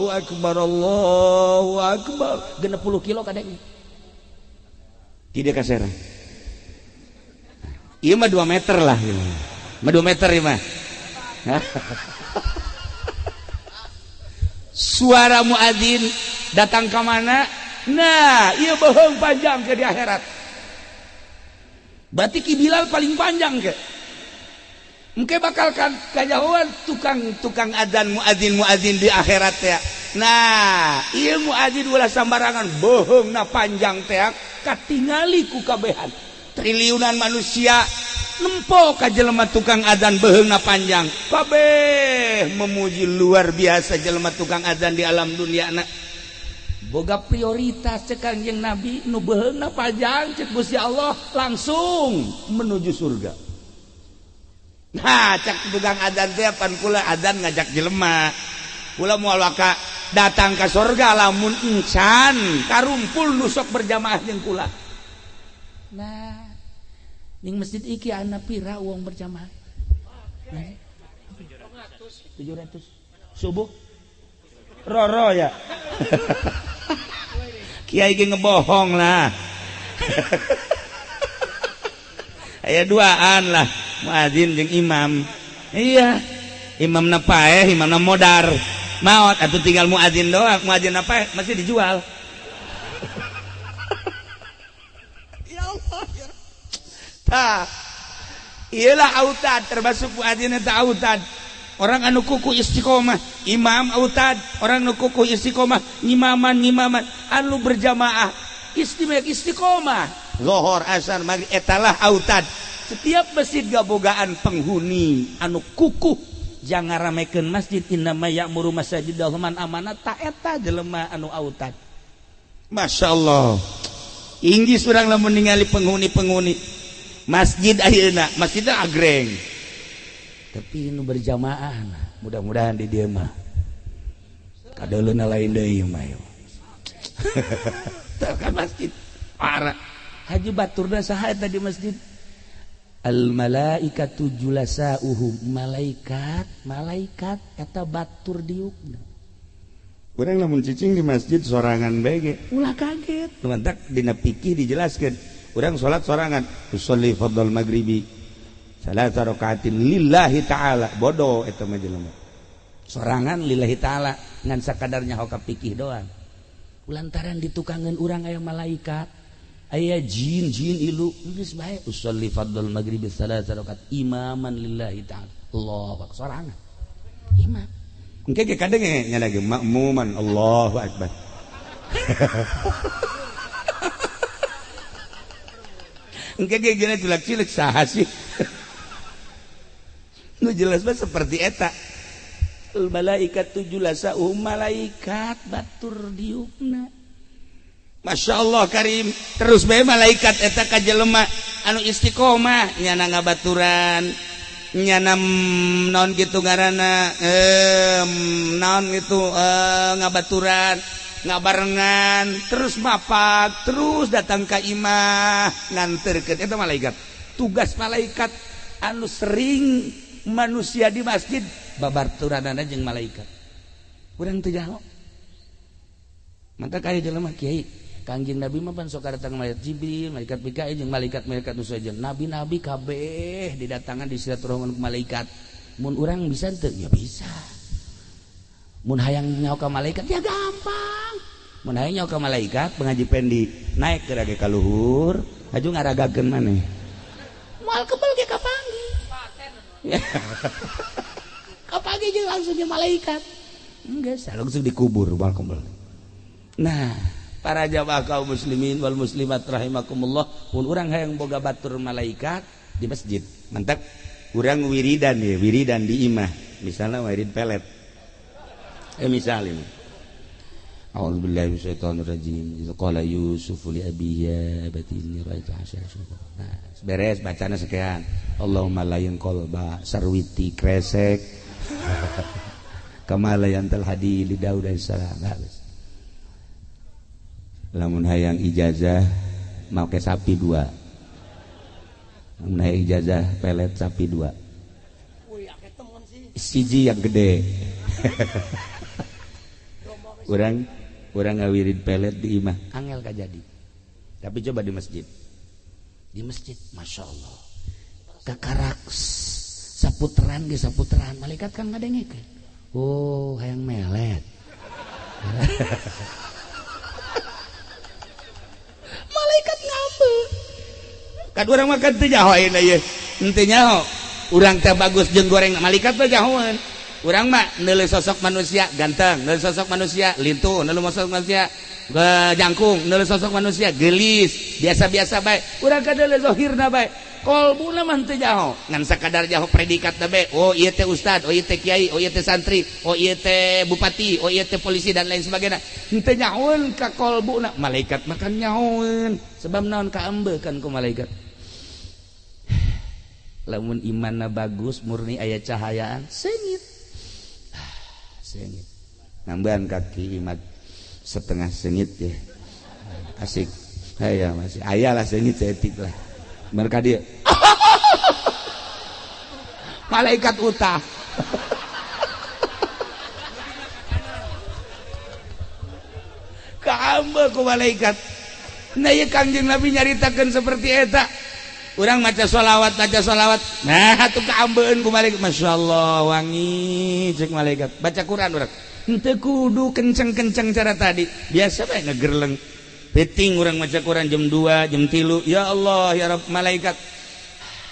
akbar, Allahu akbar, 60 kilo kadenge. Tidak kasera. Ieu mah 2 meter lah ieu mah. 2 meter ieu mah. Suara muadzin datang ke mana? Nah, ieu beuheung panjang ke di akhirat. Berarti Ki Bilal paling panjang ke. Mungkin bakal kan kajauhan tukang-tukang adzan muadzin di akhirat ya. Nah, ieu muadzin ulah sambarangan beuheungna panjang teh katingali ku kabehan. Triliunan manusia nempo ka jelema tukang adzan beuheungna panjang. Kabeh memuji luar biasa jelema tukang adzan di alam dunia na. Boga prioritas cek Kangjeng Nabi nu beuheungna panjang cek Gusti Allah langsung menuju surga. Nah, cak tukang adzan teh pan kula adzan ngajak jelema. Kula moal waka datang ka surga lamun encan karumpul nu sok berjamaah jeung kula. Nah, ning masjid iki ana pira wong berjamaah? 700. Subuh roro ya. Kiai ge ngebohong lah. Aya duaan lah. Muadzin jeung imam. Iya, imamna paeh, imamna modar. Maot atuh tinggal muadzin doang, muadzin apa masih dijual. Ya Allah. Ya. Tah. Iyalah autad termasuk muadzin eta autad. Orang anu kuku istiqomah, imam autad, orang anu kuku istiqomah, ngimaman anu berjamaah, istimewa istiqomah. Zuhur, asar, maghrib etalah autad. Setiap masjid gabogaan penghuni anu kukuh jangan ramekeun masjid innama ya'muru masajidallah man amana ta eta jelema anu autad. Masya Allah. Inggris urang lamun ningali penghuni-penghuni masjid ayeuna, masjidna agreng. Tapi nu berjamaah nah, mudah-mudahan di dieu mah kadeuleuna lain deui mah. Tah kan masjid parah. Haji baturna saha eta di masjid? Al malaikatu julasauhum, malaikat malaikat eta batur diukna. Urang lamun cicing di masjid sorangan bae ge ulah kaget. Mantak dina fikih dijelaskeun, urang salat sorangan, usolli fardhal maghribi salasa rakaatin lillahi ta'ala, bodoh eta mah jelema. Sorangan lillahi ta'ala ngan sakadarnya hoka fikih doang. Lantaran ditukangeun urang aya malaikat, aya jin ilu geus bae usolli fardhal maghribi salasa rakaat imaman lillahi ta'ala. Allahu akbar sorangan. Imam. Engke ge kadenge nya lagi makmuman Allahu akbar. Engke ge geuna cilak-cilik saha sih? Nu jelas mah seperti eta. Al malaikatu julasa'uhum, malaikat batur diukna. Masya Allah karim. Terus bae malaikat eta ka jelema anu istiqomah nyana ngabaturan. Nyanam naon gitu ngaranna naon gitu ngabaturan ngabarengan terus mapak terus datang ka imah nganterkeun eta malaikat. Tugas malaikat anu sering manusia di masjid babaturanana jeung malaikat. Urang teu jaho. Maka kaya jelema kiai Kangjeng Nabi mah pan sok datang malaikat Jibril, malaikat Mikail jeung malaikat-malaikat nu sejen. Nabi-nabi kabeh didatangan di silaturahmi ku malaikat. Mun urang bisa teu? Ya bisa. Mun hayang nyaho ka malaikat ya gampang. Mun hayang nyaho ka malaikat pengaji pendi naik ke rage ka luhur, haju ngaragakeun maneh. Moal kebel ge kapanggih. Kapanggih jeung langsung jeung malaikat. Geus langsung dikubur moal kebel. Nah, para jamaah kaum muslimin wal muslimat rahimakumullah, mun urang hayang boga batur malaikat di masjid. Mantap urang wiridan ya, wiridan di imah. Misalnya wirid pelet. Misalnya A'udzubillahi minasyaitonirrajim. Idz qala Yusuf li abihi ya abati inni ra'aitu asyara. Nah, beres bacana sekian. Allahumma layin qalba sarwiti kresek. Kama layantal hadi li Daud alaihissalam. Lamun hayang ijazah make sapi 2. Lamun hayang ijazah pelet sapi 2. Siji yang gede. Urang ngawirid pelet di imah angel kajadi. Tapi coba di masjid. Di masjid Masya Allah. Kakarak saputeran ge saputeran malaikat kan ngadengekeun. Oh, hayang melet. Malaikat ngambe. Kan urang mah kan teu nyaho ayeuna ieu. Henteu nyaho. Urang teh bagus jeung goreng malaikat teh nyahoeun. Urang mah neuleuh sosok manusia ganteng, neuleuh sosok manusia lintuh, neuleuh sosok manusia jangkung, neuleuh sosok manusia geulis, biasa-biasa bae. Urang ka neuleuh zahirna bae. Kolbuna mah teu nyaho. Ngan sakadar nyaho predikatna bae. Oh ieu teh ustad, oh ieu teh kiai, oh ieu teh santri, oh ieu teh bupati, oh ieu teh polisi dan lain sebagainya. Henteu nyahoeun ka kolbuna. Malaikat mah kan nyahoeun. Sebab naon kaambekan ku malaikat. Lamun imanna bagus, murni aya cahayaan, seungit. Sengit. Nambahan kaki imat setengah sengit ya. Asik. Aya masih aya lah sengit seetik lah. Mereka dia. Malaikat utah. Kaambe ku malaikat. Nah ieu Kangjeng Nabi nyaritakeun seperti eta. Urang maca sholawat. Nah atuh kaambeun ku malaikat. Masyaallah wangi cek malaikat. Baca Quran urang. Henteu kudu kenceng-kenceng cara tadi. Biasa bae ngegerleng. Peting urang maca Quran jam 2, jam 3. Ya Allah ya Rabb malaikat.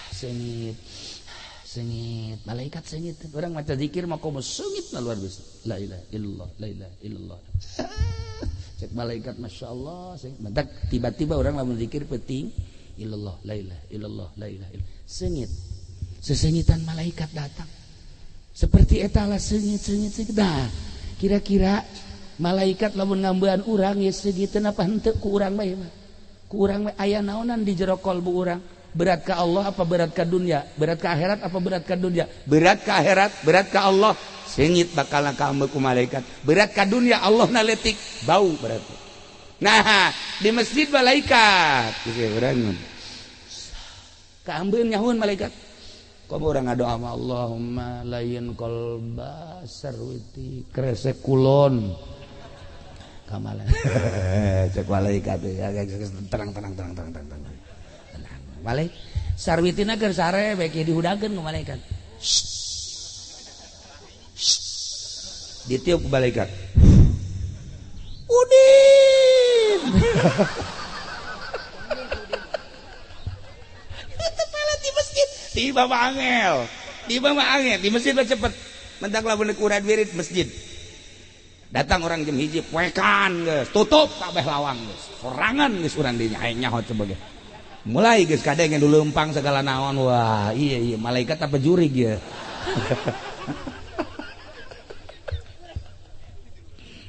Sengit. Sengit, malaikat sengit. Urang maca zikir mah komo sengit luar biasa. La ilaha illallah, la ilaha illallah. Cek malaikat masyaallah sengit. Mentak tiba-tiba urang lamun zikir peting illallah la ilaha illallah la ilaha illallah. Sengit. Sesengitan malaikat datang. Seperti eta lah sengit sengit sengit. Nah, kira-kira malaikat lamun ngambean urang ya segiteun apa henteu ku urang bae mah. Ku urang bae aya naonan di jero kolbu urang. Berat ka Allah apa berat ka dunia? Berat ka akhirat apa berat ka dunia? Berat ka akhirat, berat ka Allah. Sengit bakal kaambe ku malaikat. Berat ka dunia Allah na letik, bau berarti. Nah, di masjid malaikat. Geus urang kaambeun nyahueun malaikat. Komo urang ngadoa ma Allahumma layin qalba sarwiti kresek kulon. Kamalan. Cek malaikat ya tenang tenang tenang tenang tenang. Malaikat sarwitina keur sare bae dihudakeun ku malaikat. Ditiup ku malaikat. Udin. Itu pelet di masjid. Tiba mah angel. Tiba mah angel di masjid mah cepet. Mentak lamun ukuran wirid masjid. Datang orang jam 1 poekan geus, tutup kabeh lawang geus. Sorangan geus urang dinya aing nyaho sebagai. Mulai geus kadenge nu leumpang segala naon. Wah, iya iya malaikat apa jurig ya.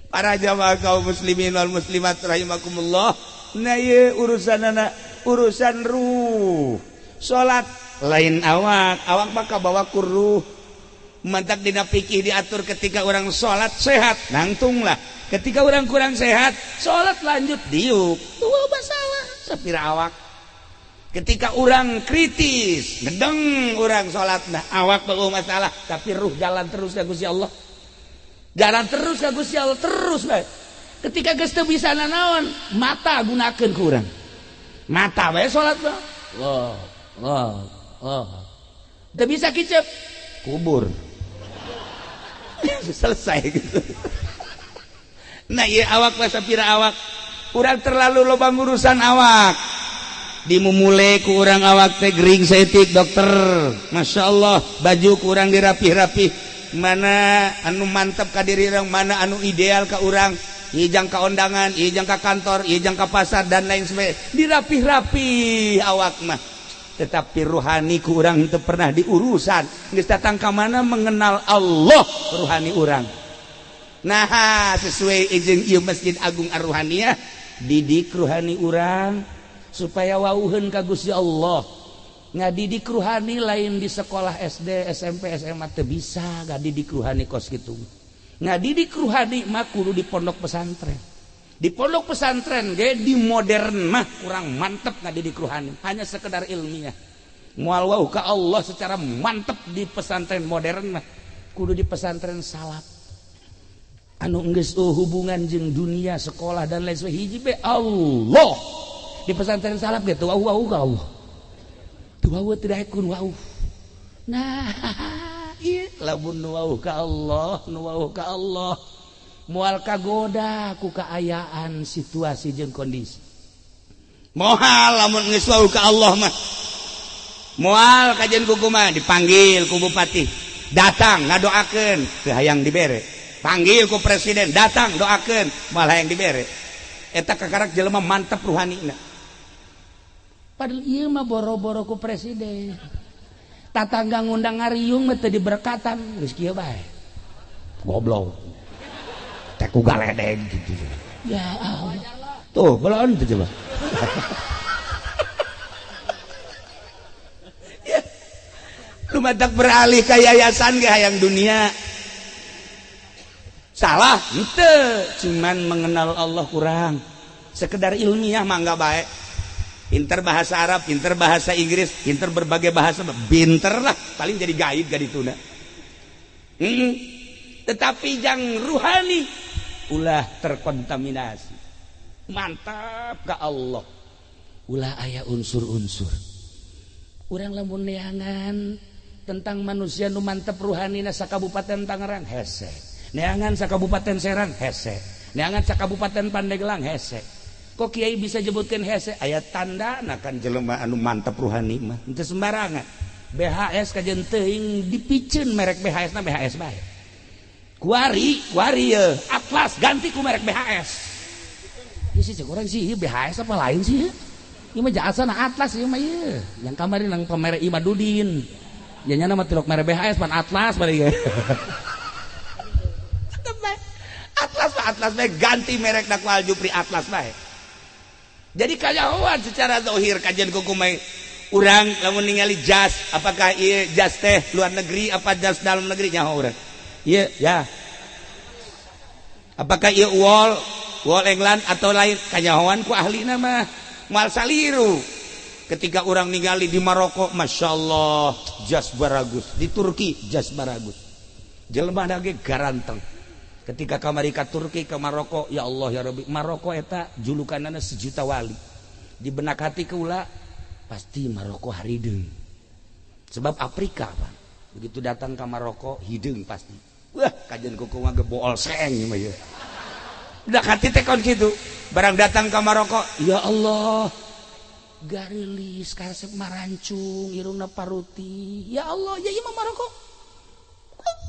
Para jamaah kaum muslimin wal muslimat rahimakumullah. Nah ieu urusanana urusan ruh. Salat Lain awak, awak mah kabawa ku ruh. Mantak dina fikih diatur ketika orang sholat sehat, nangtunglah. Ketika orang kurang sehat, sholat lanjut diuk. Tuh masalah, sapira awak. Ketika orang kritis, ngedeng orang sholat, nah awak bau masalah, tapi ruh jalan terus ka Gusti Allah. Jalan terus ka Gusti Allah terus bae. Ketika geus teu bisa nanaon, mata gunakeun ku urang. Mata bae sholat mah. Allah, Allah, Allah. Teu bisa kicep, kubur. Selesai gitu. Nah iya awak mah sapira awak. Urang terlalu loba ngurusan awak. Dimumule ku urang awak teh gering saeutik dokter. Masya Allah, baju ku urang dirapih-rapih. Mana anu mantep ka diri urang, mana anu ideal ka urang. Ieu jang ka ondangan, ieu jang ka kantor, ieu jang ka pasar dan lain sebagainya. Dirapih-rapih awak mah. Tetapi ruhani ku urang teu pernah diurusan. Geus datang ka mana mengenal Allah ruhani urang. Nah, sesuai izin ieu Masjid Agung Ar-Ruhaniyah, didik ruhani urang supaya wauheun ka Gusti Allah. Ngadidik ruhani lain di sekolah SD, SMP, SMA teu bisa ngadidik ruhani kos kitu. Ngadidik ruhani mah kudu di pondok pesantren. Di pondok pesantren ge di modern mah kurang mantep ngadidik ruhani, hanya sekedar ilmiah. Moal wau ka Allah secara mantep di pesantren modern mah kudu di pesantren salaf. Anu geus hubungan jeung dunia sekolah dan lain sebagainya hiji be Allah. Di pesantren salaf ge teu wau ka Allah. Teu wau tidak kun wau. Nah, ieu lamun nu wau ka Allah, nu wau ka Allah. Moal kagoda ku kaayaan situasi jeung kondisi. Moal lamun geus wau ka Allah mah. Moal kajian ku kumaha dipanggil ku bupati, datang ngadoakeun teu hayang dibere. Panggil ku presiden, datang doakeun moal hayang dibere. Eta kakarak jelema mantep ruhanina. Padahal ieu mah boro-boro ku presiden. Tatangga ngundang ngariung mah teu diberkatan, geus kieu bae. Goblok. Teh ku galedeg gitu. Ya Allah. Tuh, belaon teh coba. Ya. Lu matak beralih ka yayasan ge hayang dunia. Salah, henteu, cuman mengenal Allah kurang. Sekedar ilmiah mah enggak baik. Pinter bahasa Arab, pinter bahasa Inggris, pinter berbagai bahasa, pinter lah, paling jadi guide gak dituna. Tetapi jang ruhani ulah terkontaminasi. Mantap ka Allah. Ulah aya unsur-unsur. Urang lamun neangan tentang manusia nu mantep ruhanina sakabupaten Tangerang hese. Neangan sakabupaten Serang hese. Neangan sakabupaten Pandeglang hese. Kok kiai bisa jebutkeun hese? Aya tandana kan jelema anu mantep ruhani mah. Henteu sembarangan. BHS kajen teuing dipiceun merek BHS na BHS bae. Kuari, kuari ye. Atlas ganti ku merek BHS. Ieu sih cek urang sih ieu BHS apa lain sih? Ieu mah jasana Atlas ieu mah ieu. Yang kamari nang pamerek Imadudin. Ya nya mah tilok merek BHS pan Atlas bari ge. Atlas mah Atlas bae ganti merek ku Aljupri Atlas bae. Jadi kajahoan secara zahir kajian kukumai urang lamun ningali jas apakah ieu jas teh luar negeri apa jas dalam negeri nyaho urang. Ieu ya. Apakah ieu wol wol England atau lain kanyahoan ku ahlina mah moal saliru. Ketika urang ningali di Maroko Masya Allah jas baragus, di Turki jas baragus. Jelema ge garanteng. Ketika kamari ka Turki ke Maroko, ya Allah ya Rabbi, Maroko eta julukanana sejuta wali. Di benak hati keula pasti Maroko harideung. Sebab Afrika Pak. Begitu datang ke Maroko hideung pasti. Wah, kajian kuku mah gebool seeng ieu mah ieu. Benak hati teh kon kitu. Barang datang ke Maroko, ya Allah, garilis karesep marancung, irungna paruti. Ya Allah, ya ieu mah Maroko.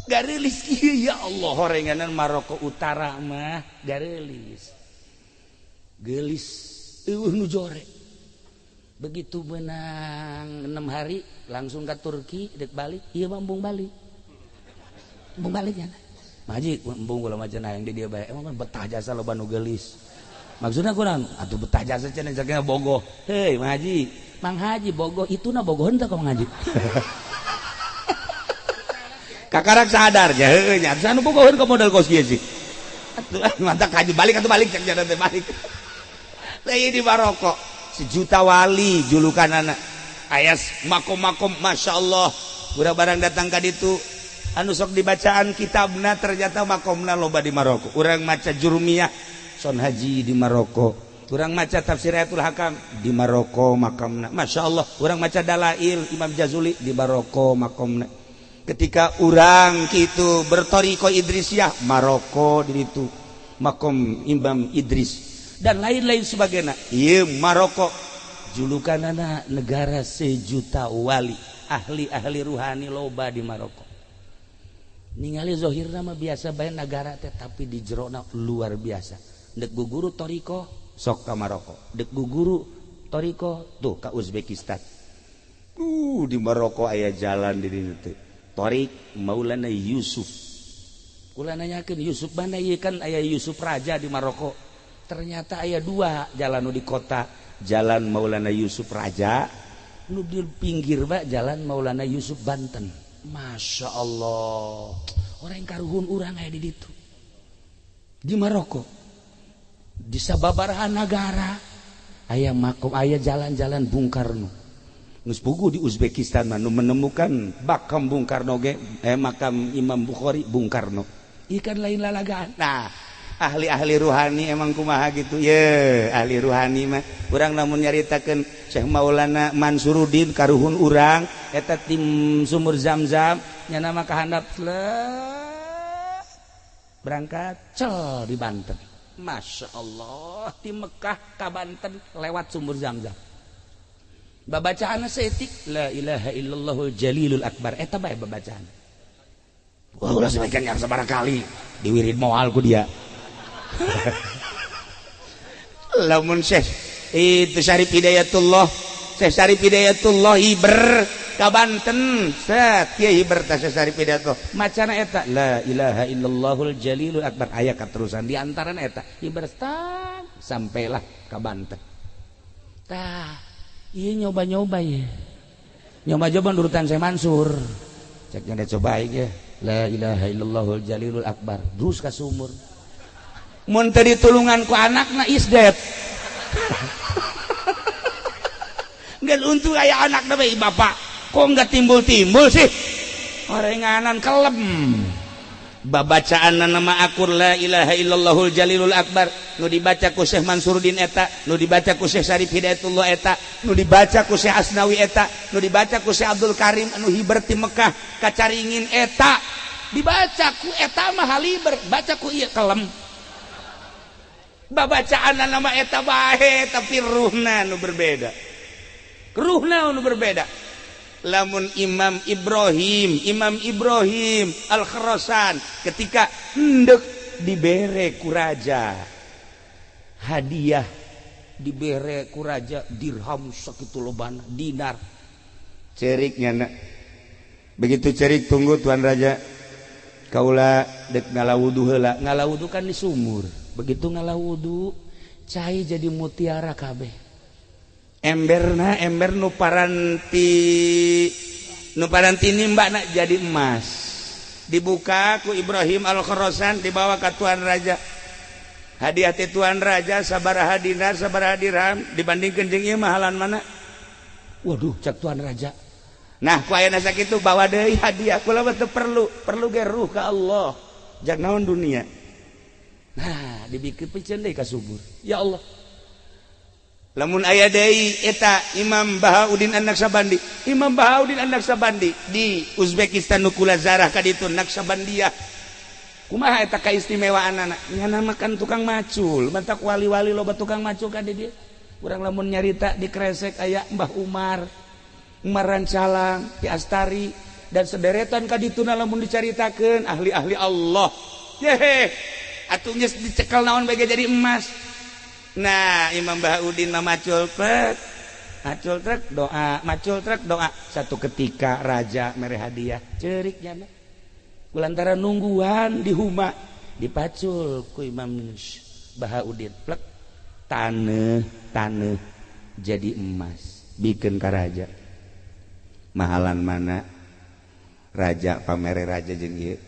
Garilis ya Allah horenganan Maroko Utara mah garilis. Gelis eueuh nu jore. Begitu menang 6 hari langsung ke Turki dek balik, ieu mah embung balik. Embung balik nya. Maji embung kula mah cenah hayang di dieu bae. Emang kan betah jasa loba nu geulis. Maksudna kurang atuh betah jasa cenah jagana bogoh. Heuy Maji, Mang Haji bogoh itu na bogoh henteu ka Mang Haji. Kakarak sadar ja heueuh nya anu bogoheun ka modal kos kieu sih. Atuh mantap haji balik atuh balik cek jalan teh balik. Lah ieu di Maroko sejuta wali julukan anak. Ayas makom-makom Masya Allah. Urang barang datang ka ditu anu sok dibacaan kitabna ternyata makomna loba di Maroko. Urang maca Jurumiyah Son Haji di Maroko. Urang maca tafsir Ayatul Hakam di Maroko makamna. Masya Allah. Urang maca Dalail Imam Jazuli di Maroko makomna. Ketika urang kitu bertoriko Idrisiyah Maroko di ditu makom Imam Idris dan lain-lain sebagainya. Ieu Maroko julukanana negara sejuta wali, ahli-ahli ruhani loba di Maroko. Ningali zohirna mah biasa bae nagara teh, tapi di jerona luar biasa. Dek guguru toriko sok ka Maroko, dek guguru toriko tuh ka Uzbekistan. Di Maroko aya jalan di ditu teh. Torik Maulana Yusuf. Kula nanyakeun Yusuf mana ieu kan aya Yusuf raja di Maroko. Ternyata aya dua jalan nu di kota, jalan Maulana Yusuf Raja, nu di pinggir pak jalan Maulana Yusuf Banten. Masya Allah, orang karuhun urang aya di ditu. Di Maroko. Di sababaraha nagara aya makom, aya jalan-jalan Bung Karno. Geus puguh di Uzbekistan mah nu menemukan makam Bung Karno ge, makam Imam Bukhari Bung Karno. Ikan lain lalagaan. Nah, ahli-ahli ruhani emang kumaha gitu ye, ahli ruhani mah urang lamun nyaritakeun Syekh Maulana Mansuruddin karuhun urang eta tim sumur Zam-Zam nya nama kahandap berangkat cel di Banten. Masya Allah, di Mekah ka Banten lewat sumur Zam-Zam. Babacaan seetik la ilaha illallahul jalilul akbar eta bae babacaan. Wah, ulah sebagian yang sabaraha kali diwirid moal ku dia. Lamun Syekh itu Syarif Hidayatullah, Syekh Syarif Hidayatullah hiber ka Banten, set kieu hiber teh Syekh Syarif Hidayatullah. Macana eta la ilaha illallahul jalilul akbar aya katerusan di antarana eta hiber tang sampailah ka Banten. Tah, ieu nyoba-nyoba ye. Nyoba-nyoba nurutan Syekh Mansur. Cek nya coba ye. La ilaha illallahul jalilul akbar. Terus ka sumur. Mun teu ditulungan ku anakna isdet. Nggak untung aya anakna bae bapak. Kok nggak timbul-timbul sih? Orenganan kelem. Babacaan nama akur la ilaha illallahul jalilul akbar nu dibaca ku Syekh Mansuruddin eta, nu dibaca ku Syekh Syarif Hidayatullah eta, nu dibaca ku Syekh Asnawi eta, nu dibaca ku Syekh Abdul Karim anu hiber ti Mekah kacaringin eta, dibaca ku eta mah haliber, baca ku ieu kelem. Babacaan nama eta bae tapi ruhna nu berbeda. Ruhna nu berbeda. Lamun Imam Ibrahim Al-Khurasan ketika hendak dibere ku raja hadiah, dibere ku raja dirham sakitu lobana dinar. Ceriknya nak. Begitu cerik tunggu tuan raja. Kaula dek ngala wudu heula. Ngala wudu kan di sumur. Begitu ngala wudu cai jadi mutiara kabeh. Emberna ember nu paranti nimba nak jadi emas. Dibuka ku Ibrahim Al-Khurasan dibawa ke tuan raja. Hadiah ti tuan raja sabaraha dinar sabaraha dirham dibandingkeun jeung ieu mahalan mana? Waduh, cak tuan raja. Nah, ku ayeuna sakitu bawa deui hadiah kula mah teu perlu, perlu ge ruh ka Allah. Jak naon dunia. Nah, dibikeun piceun deui ka subur. Ya Allah. Lamun aya deui eta Imam Bahauddin An-Naqsabandi. Imam Bahauddin An-Naqsabandi di Uzbekistan nu kula zarah ka ditu Naqsabandiyah. Kumaha eta kaistimewaanana? Nya makan tukang macul, mantak wali-wali loba tukang macul ka di dieu. Urang lamun nyarita di Kresek aya Mbah Umar, Umar Rancalang, Ki Astari dan sederetan ka dituna lamun dicaritakeun ahli-ahli Allah. Yehe, atuh geus dicekel naon bae jadi emas. Nah, Imam Bahauddin mah macul trek doa, macul trek doa. Satu ketika raja mere hadiah, cerik nya. Kulantaran nungguan di huma dipacul ku Imam Bahauddin, plek taneuh taneuh jadi emas. Bikeun ka raja. Mahalan mana raja pamere raja jeung ieu.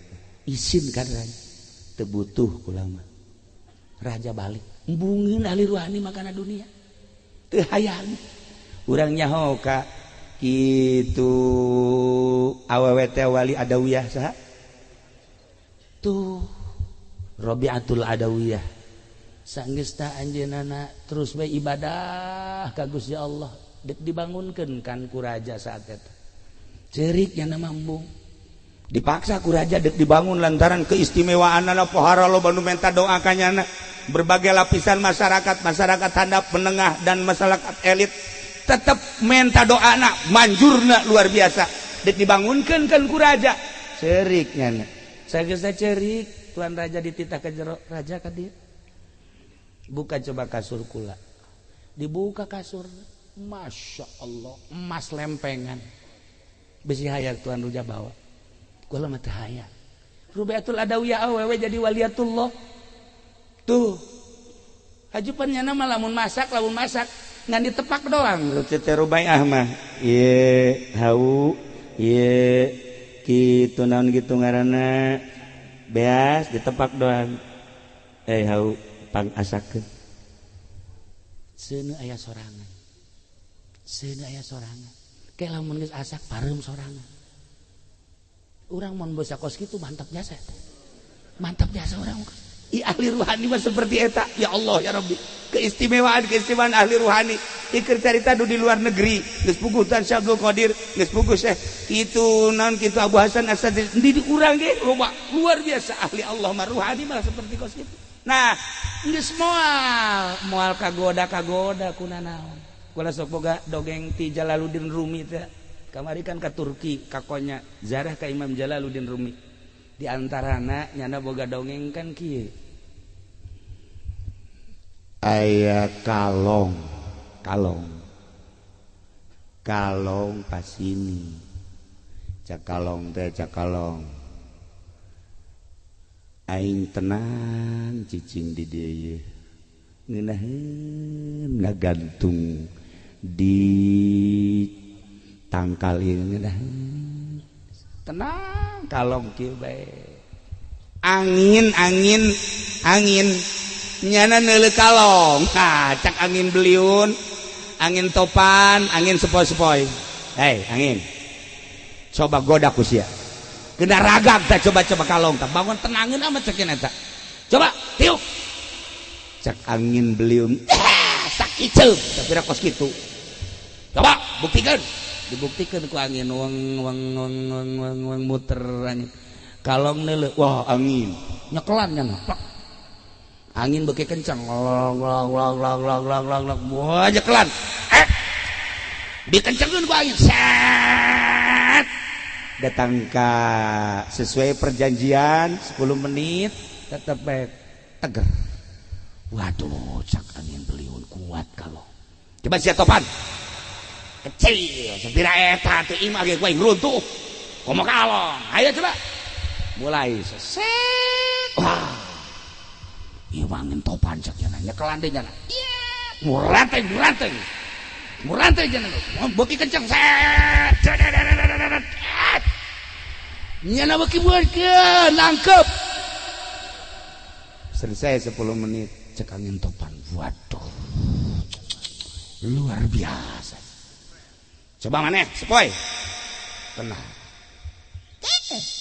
Isin kan raja. Teu butuh kula mah. Raja balik. Embungeun ahli ruhani makana dunia. Teu hayang. Urang nyaho ka kitu awewe teh wali Adawiyah saha? Tuh Rabi'atul Adawiyah. Sanggeus tah anjeunna terus bae ibadah ka Gusti Allah. Dek dibangunkeun kan ku raja saat eta. Cerik nya mah embung. Dipaksa ku raja dek dibangun lantaran keistimewaanana pohara loba nu menta doa ka nyana. Berbagai lapisan masyarakat, masyarakat handap, menengah dan masyarakat elit tetep menta doana, manjurna luar biasa. Dek dibangunkeun kan ku raja. Cerik nyana. Sageus cerik, tuan raja dititah ka jero, raja ka dieu. Buka coba kasur kula. Dibuka kasur. Masya Allah, emas lempengan. Besi hayang tuan raja bawa. Kula mah teu hayang. Rubiatul Adawiyah awewe jadi waliatullah. Tuh. Hajupan nyana mah lamun masak ngan ditepak doang. Teh Rubaiah mah. Ieu hau, ieu kitu naon kitu ngaranna. Beas ditepak doang. Hau pang asakeun. Seuneu aya sorangan. Seuneu aya sorangan. Ke lamun geus asak pareum sorangan. Urang mun basa kos kitu mantap jasa teh. Mantap jasa urang. I ahli ruhani mah seperti eta. Ya Allah ya Rabbi. Keistimewaan-keistimewaan ahli ruhani. Iker carita nu di luar negeri, geus puguh Tan Syekh Abdul Qadir, geus puguh Syekh kitu naon kitu Abu Hasan Asy-Syadzili. Di urang ge loba luar biasa ahli Allah mah ruhani mah seperti kos kitu. Nah, geus moal kagoda-kagoda kuna naon. Kula sok boga dongeng ti Jalaluddin Rumi teh. Kamari kan ka Turki, ka Konya, zarah ka Imam Jalaluddin Rumi. Di antarana nyana boga dongeng kan kieu. Aya kalong, kalong. Kalong pasini. Cak kalong teh cak kalong. Aing tenang cicing di dieu ieu. Ngeunaheun ngagantung di tangkal ieu ngeunaheun. Tenang kalong kieu bae. Angin angin angin nyana neuleuh kalong. Ha cak angin beliun, angin topan, angin sepoi-sepoi. Hei angin. Coba goda ku sia. Kena ragag teh coba-coba kalong tah bangun tenangin amat cekin eta. Coba tiup. Cak angin beliung. Sakiceup tapi ra kos kitu. Coba buktikan. Dibuktikan ku angin weng weng weng weng weng weng muter angin. Kalong neuleuh, wah angin. Nyekelan nya plak. Angin beuki kencang. Long long long long long long long long. Wah nyekelan. Dikencengkeun ku angin. Set. Datang ka sesuai perjanjian 10 menit tetep baik teger. Waduh, cak angin beliun kuat kalau. Coba sia topan. Kecil, sepira eta teu imah ge ku aing runtuh. Komo kalong. Ayo coba. Mulai seset. Wah. Ieu angin topan cak nya nyekelan deui nya. Iya, muranteng muranteng. Muranteng nya. Beuki kenceng set. Nyana beuki buatkeun nangkep. Selesai 10 menit cek angin topan. Waduh. Luar biasa. Coba maneh sepoi. Tenang.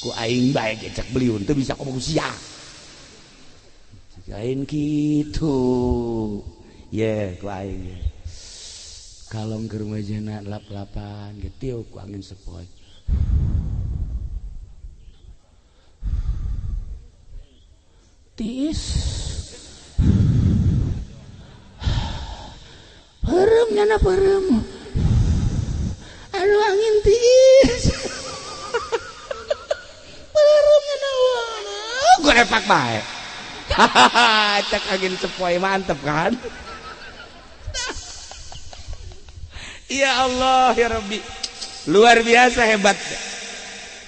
Ku aing bae ge cek beliun teu bisa komo sia. Lain kitu. Ye ku aing. Kalong keur majana lap-lapan ge tiup ku angin sepoi. Tiis. Peureum nyana peureum. Aduh angin tiis. Peureum nyana gorepak bae. Hahaha, cek angin sepoi mantep kan? Ya Allah ya Rabbi. Luar biasa hebat.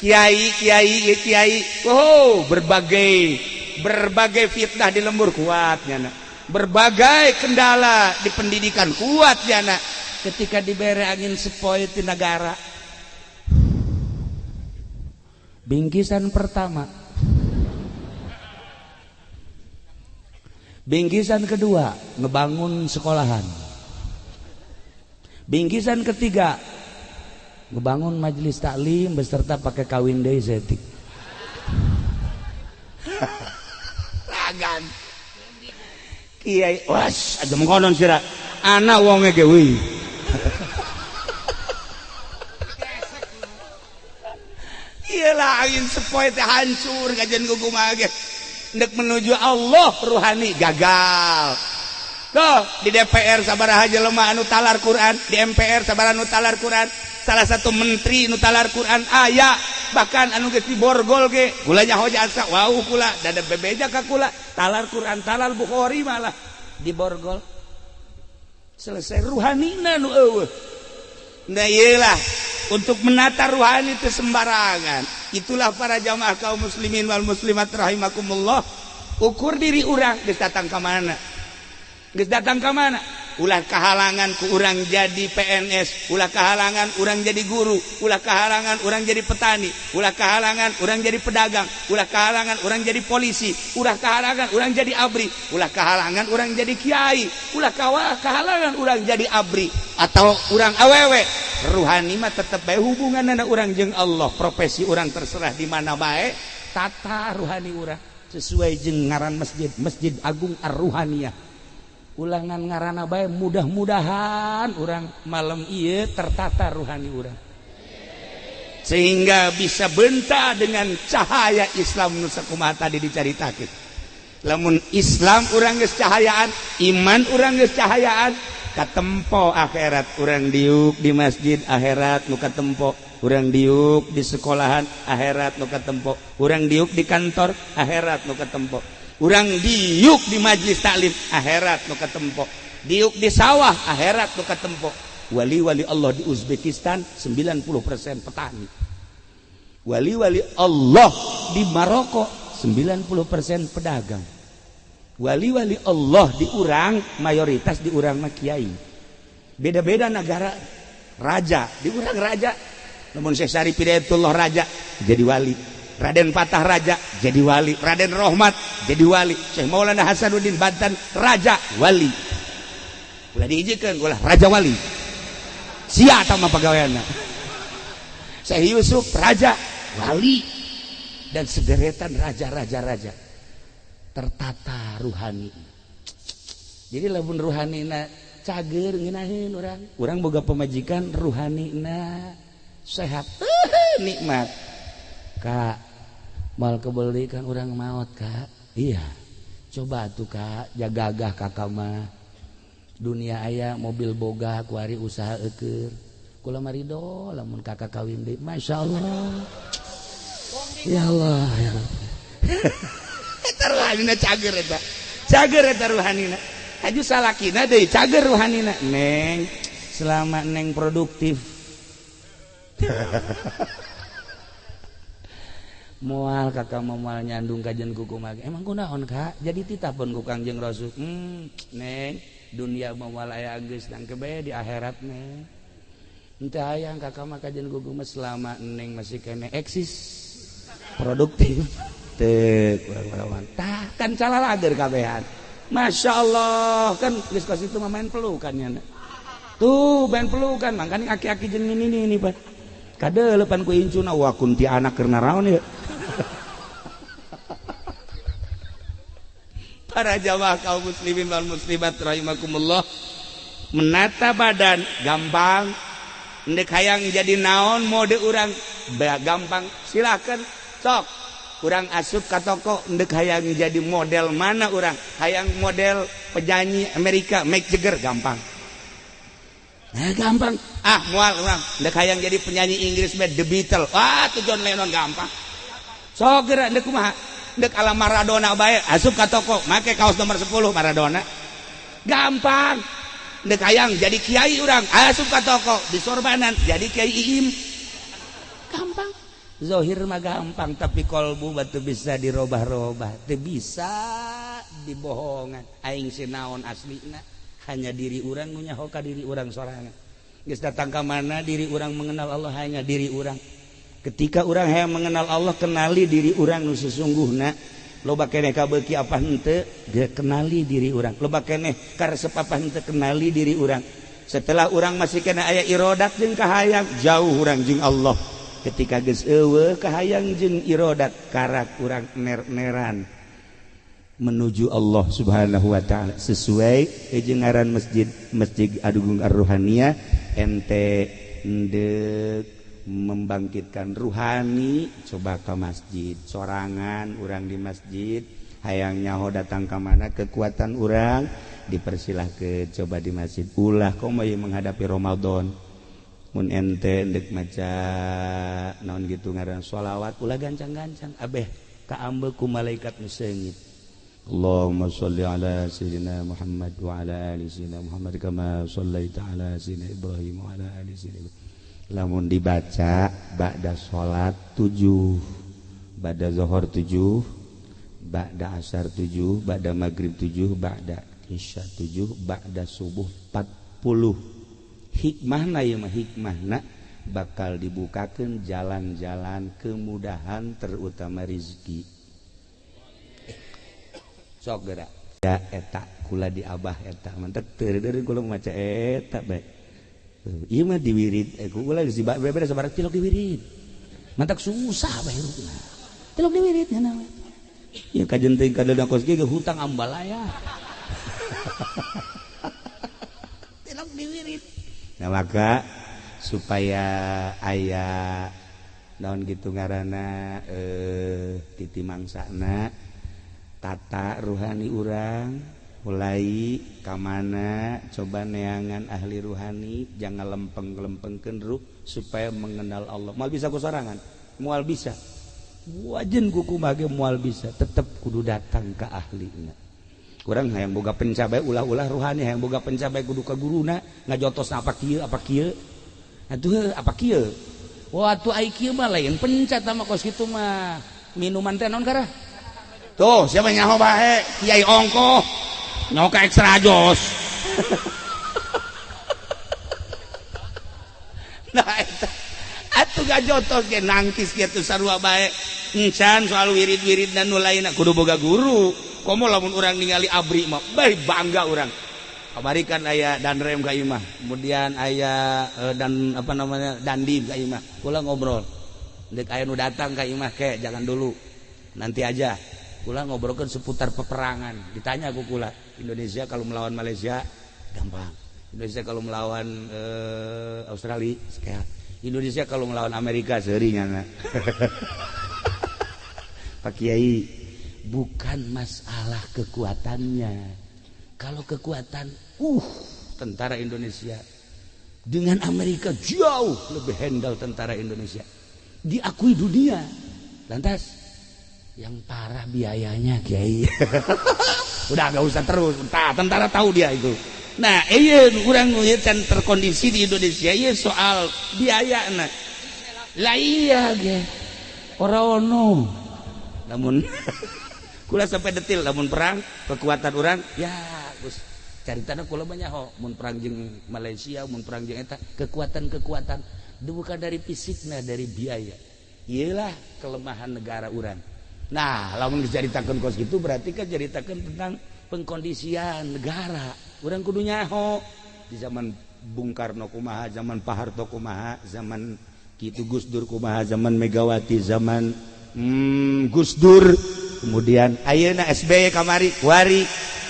Kiai, kiai, kiai. Oh, berbagai fitnah di lembur kuat nyana. Berbagai kendala di pendidikan kuat nyana. Ketika dibere angin sepoi ti negara. Bingkisan pertama, bingkisan kedua ngebangun sekolahan, bingkisan ketiga ngebangun majelis taklim beserta pakai kawin deui setik. Ragan kiai was aja mengkonon sira anak wonge ge euy. Iyalah angin sepoi teh hancur kajian kumaha ge. Ndek menuju Allah ruhani gagal. Tuh di DPR sabaraha jelema anu talar Quran, di MPR sabaraha anu talar Quran, salah satu menteri nu talar Quran aya, bahkan anu geus diborgol ge kula nyaho jasa wau kula dada bebeja ka kula talar Quran talar Bukhari malah diborgol. Selesai ruhanina nu eueuh. Nah iyalah untuk menata ruhani itu sembarangan. Itulah para jamaah kaum muslimin wal muslimat rahimakumullah. Ukur diri urang geus datang ka mana? Geus datang ka mana? Ulah kahalangan ku urang jadi PNS, ulah kahalangan urang jadi guru, ulah kahalangan urang jadi petani, ulah kahalangan urang jadi pedagang, ulah kahalangan urang jadi polisi, ulah kahalangan urang jadi abri, ulah kahalangan urang jadi kiai, ulah kahalangan urang jadi abri atau urang awewe. Ruhani mah tetep bae hubunganna urang jeung Allah, profesi urang terserah di mana bae, tata ruhani urang sesuai jeung ngaran masjid, Masjid Agung Ar-Ruhaniyah. Ulangan ngarana bae mudah-mudahan urang malam ieu tertata ruhani urang sehingga bisa benta dengan cahaya Islam nu sakumaha tadi dicaritakeun. Lamun Islam urang geus cahayaan, iman urang geus cahayaan, katempo akhirat urang diuk di masjid akhirat nu katempo, urang diuk di sekolahan akhirat nu katempo, urang diuk di kantor akhirat nu katempo, urang diuk di majlis taklim akhirat nu katempo, diuk di sawah akhirat nu katempo. Wali-wali Allah di Uzbekistan 90% petani. Wali-wali Allah di Maroko 90% pedagang. Wali-wali Allah di urang mayoritas di urang mah kiai. Beda-beda negara, raja di urang raja. Namun Syekh Syarif Hidayatullah raja jadi wali. Raden Patah raja jadi wali, Raden Rohmat jadi wali, Syekh Maulana Hasanuddin Banten raja wali. Ulah diijikeun ulah raja wali. Sia tah mah pagaweanna. Syekh Yusuf raja wali dan sederetan raja-raja raja. Tertata ruhani. Jadi lamun ruhanina cager ngeunaheun urang. Urang boga pemajikan ruhanina sehat, nikmat. Kak, mal kebeli kan orang maut kak. Iya, coba tuh kak, jagagah kakak mah. Dunia aya mobil boga kuari usaha eukeur. Kula marido lamun kakak kawin deui. Masya Allah. Ya Allah, ya Rabbi. Eta ruhanina cager eta. Cager eta ruhanina. Haju salakina deui cager ruhanina. Neng, selama neng produktif. Moal kakak mau moal nyandung kajian kuku mage. Emang kunaon kak? Jadi titah pun ku Kangjeng Rasul. Neng, dunia moal aya geus nangke bae di akhirat neng. Henteu hayang kakak mah kajian kuku mah selama neng masih kene eksis produktif. Teu kurang-kurang. Tah kan calalager kabehan. Masya Allah kan geus kos itu mah main pelukan nya. Tuh main pelukan mangkane aki-aki jeung ini ini Pak. Kadeulepan ku incuna wah kunti anak keur naraon ieu. Para jamaah kaum muslimin wal muslimat rahimakumullah, menata badan gampang, ndek hayang jadi naon mode urang gampang, silakan sok urang asup ka toko ndek hayang jadi model mana urang, hayang model penyanyi Amerika Mick Jagger gampang. Nah, gampang. Ah, mual urang ndek hayang jadi penyanyi Inggris The Beatles. Wah, tuh John Lennon gampang. Sok geura ndek kumaha? Ndek ala Maradona bae, asup ka toko make kaos nomor 10 Maradona. Gampang. Ndek hayang jadi kiai urang, asup ka toko di sorbanan jadi kiai Iim. Gampang. Zohir mah gampang, tapi kolbu batu bisa dirobah-robah, teu bisa dibohongan. Aing sinaon aslina hanya diri urang nu nyaho ka diri urang sorangan. Geus datang ka mana diri urang mengenal Allah hanya diri urang. Ketika urang hayang mengenal Allah, kenali diri urang nu sesungguhna. Loba keneh kabeuki apa henteu, kenali diri urang. Loba keneh karesep apa henteu, kenali diri urang. Setelah urang masih kena aya irodat jeung kahayang, jauh urang jeung Allah. Ketika geus eueuh kahayang jeung irodat, karak urang ner-neran menuju Allah Subhanahu wa taala sesuai jeung ngaran masjid, Masjid Agung Ar-Ruhaniyah. Ente endek membangkitkan ruhani, coba ke masjid sorangan urang di masjid, hayang nyaho datang ka mana kekuatan urang dipersilahkeun coba di masjid. Ulah komo ieu menghadapi Ramadan, mun ente endek maca naon gitu ngaran sholawat, ulah gancang-gancang abeh kaambe ku malaikat nu seungit. Allahumma sholli ala sayyidina Muhammad wa ala ali sayyidina Muhammad kama shallaita ala sayyidina Ibrahim wa ala ali sayyidina Ibrahim. Lamun dibaca ba'da salat 7, ba'da zuhur 7, ba'da asar 7, ba'da maghrib 7, ba'da isya 7, ba'da subuh 40. Hikmahna ieu mah, hikmahna bakal dibukakeun jalan-jalan kemudahan terutama rizki. Sok gerak ya eta kula di abah eta mantek teu deui kula maca eta bae. Ieu mah diwirid kula geus beberes sabarang tilok diwirid. Mantak susah bae hirupna. Tilok diwirid nya we. Ieu kajen teuing kadeuda kos ge hutang ambalaya. Tilok diwirid. Nah maka supaya aya naon gitu ngaranna titi mangsana tata ruhani urang mulai kamana coba neangan ahli ruhani, jangan lempeng-lempengkeun ruh supaya mengenal Allah. Moal bisa ku sorangan, moal bisa. Wajen ku kumaha ge moal bisa, tetep kudu datang ka ahlina. Urang hayang boga pencabai ulah-ulah ruhani, hayang boga pencabai kudu ka guruna, ngajotos apa kieu apa kieu. Atuh apa kieu? Wah atuh ai kieu mah lain pencat mah kos kitu mah. Minuman teh naon karah? Tuh, siapa nyaho bae? Kiai ongkoh. Nyoka ekstra jos. Nah eta atuh gajotos ge nangkis kitu sarua bae. Encan soal wirid-wirid dan nu lainna kudu boga guru. Komo lamun urang ningali abri mah bae bangga urang. Kamari kan aya danrem ka imah, kemudian aya dan apa namanya dandim ka imah. Kula ngobrol. Deuk aya nu datang ka imah ke jangan dulu. Nanti aja. Kula ngobrolkan seputar peperangan. Ditanya aku kula, Indonesia kalau melawan Malaysia gampang. Indonesia kalau melawan Australia sekian. Indonesia kalau melawan Amerika seurinya. Pak Kiai, bukan masalah kekuatannya. Kalau kekuatan, tentara Indonesia dengan Amerika jauh lebih handal tentara Indonesia. Diakui dunia. Lantas yang parah biayanya Kiai. Udah gak usah terus. Entah, tentara tahu dia itu. Nah, iya urang can terkondisi di Indonesia iya soal biaya nah. Lah iya ge. Ora ono. Namun kula sampai detil lamun perang kekuatan urang ya Gus caritana kula banyak ho mun perang jeung Malaysia mun perang jeung eta kekuatan-kekuatan bukan dari fisikna dari biaya. Iyalah kelemahan negara urang. Nah, lamun dicaritakeun kos kitu berarti kan caritakeun tentang pengkondisian negara. Urang kudu nyaho di zaman Bung Karno kumaha, zaman Pak Harto kumaha, zaman kitu Gus Dur kumaha, zaman Megawati, zaman Gus Dur, kemudian ayeuna SBY kamari, kuari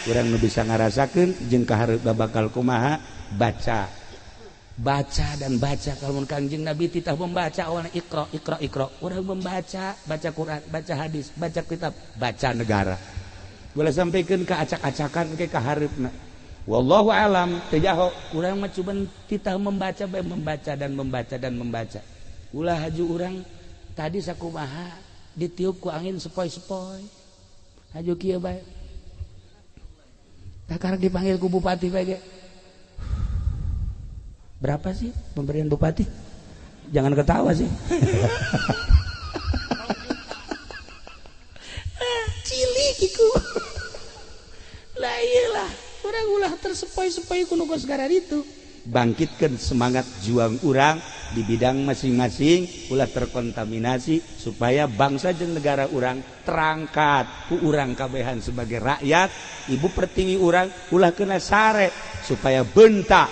urang nu bisa ngarasakeun jeung kahareup bakal kumaha, baca. Baca dan baca. Kalau Kangjeng Nabi titah membaca awalnya iqra iqra iqra, urang membaca, baca Quran, baca hadis, baca kitab, baca negara. Boleh sampaikan ke acak-acakan ke kahareupna. Wallahu alam teu jaho, urang mah cuman titah membaca bae, membaca dan membaca dan membaca. Ulah haju urang tadi sakumaha ditiup ku angin sepoi-sepoi. Haju kieu bae. Tah dipanggil ku bupati bae ge. Berapa sih pemberian bupati? Jangan ketawa sih. Cilik iku. Lah iyalah, urang ulah tersepoi-sepoi ku nu kos itu. Bangkitkan semangat juang urang di bidang masing-masing, ulah terkontaminasi supaya bangsa jeung negara urang terangkat ku urang kabehan sebagai rakyat. Ibu pertiwi urang ulah kena sare supaya bentak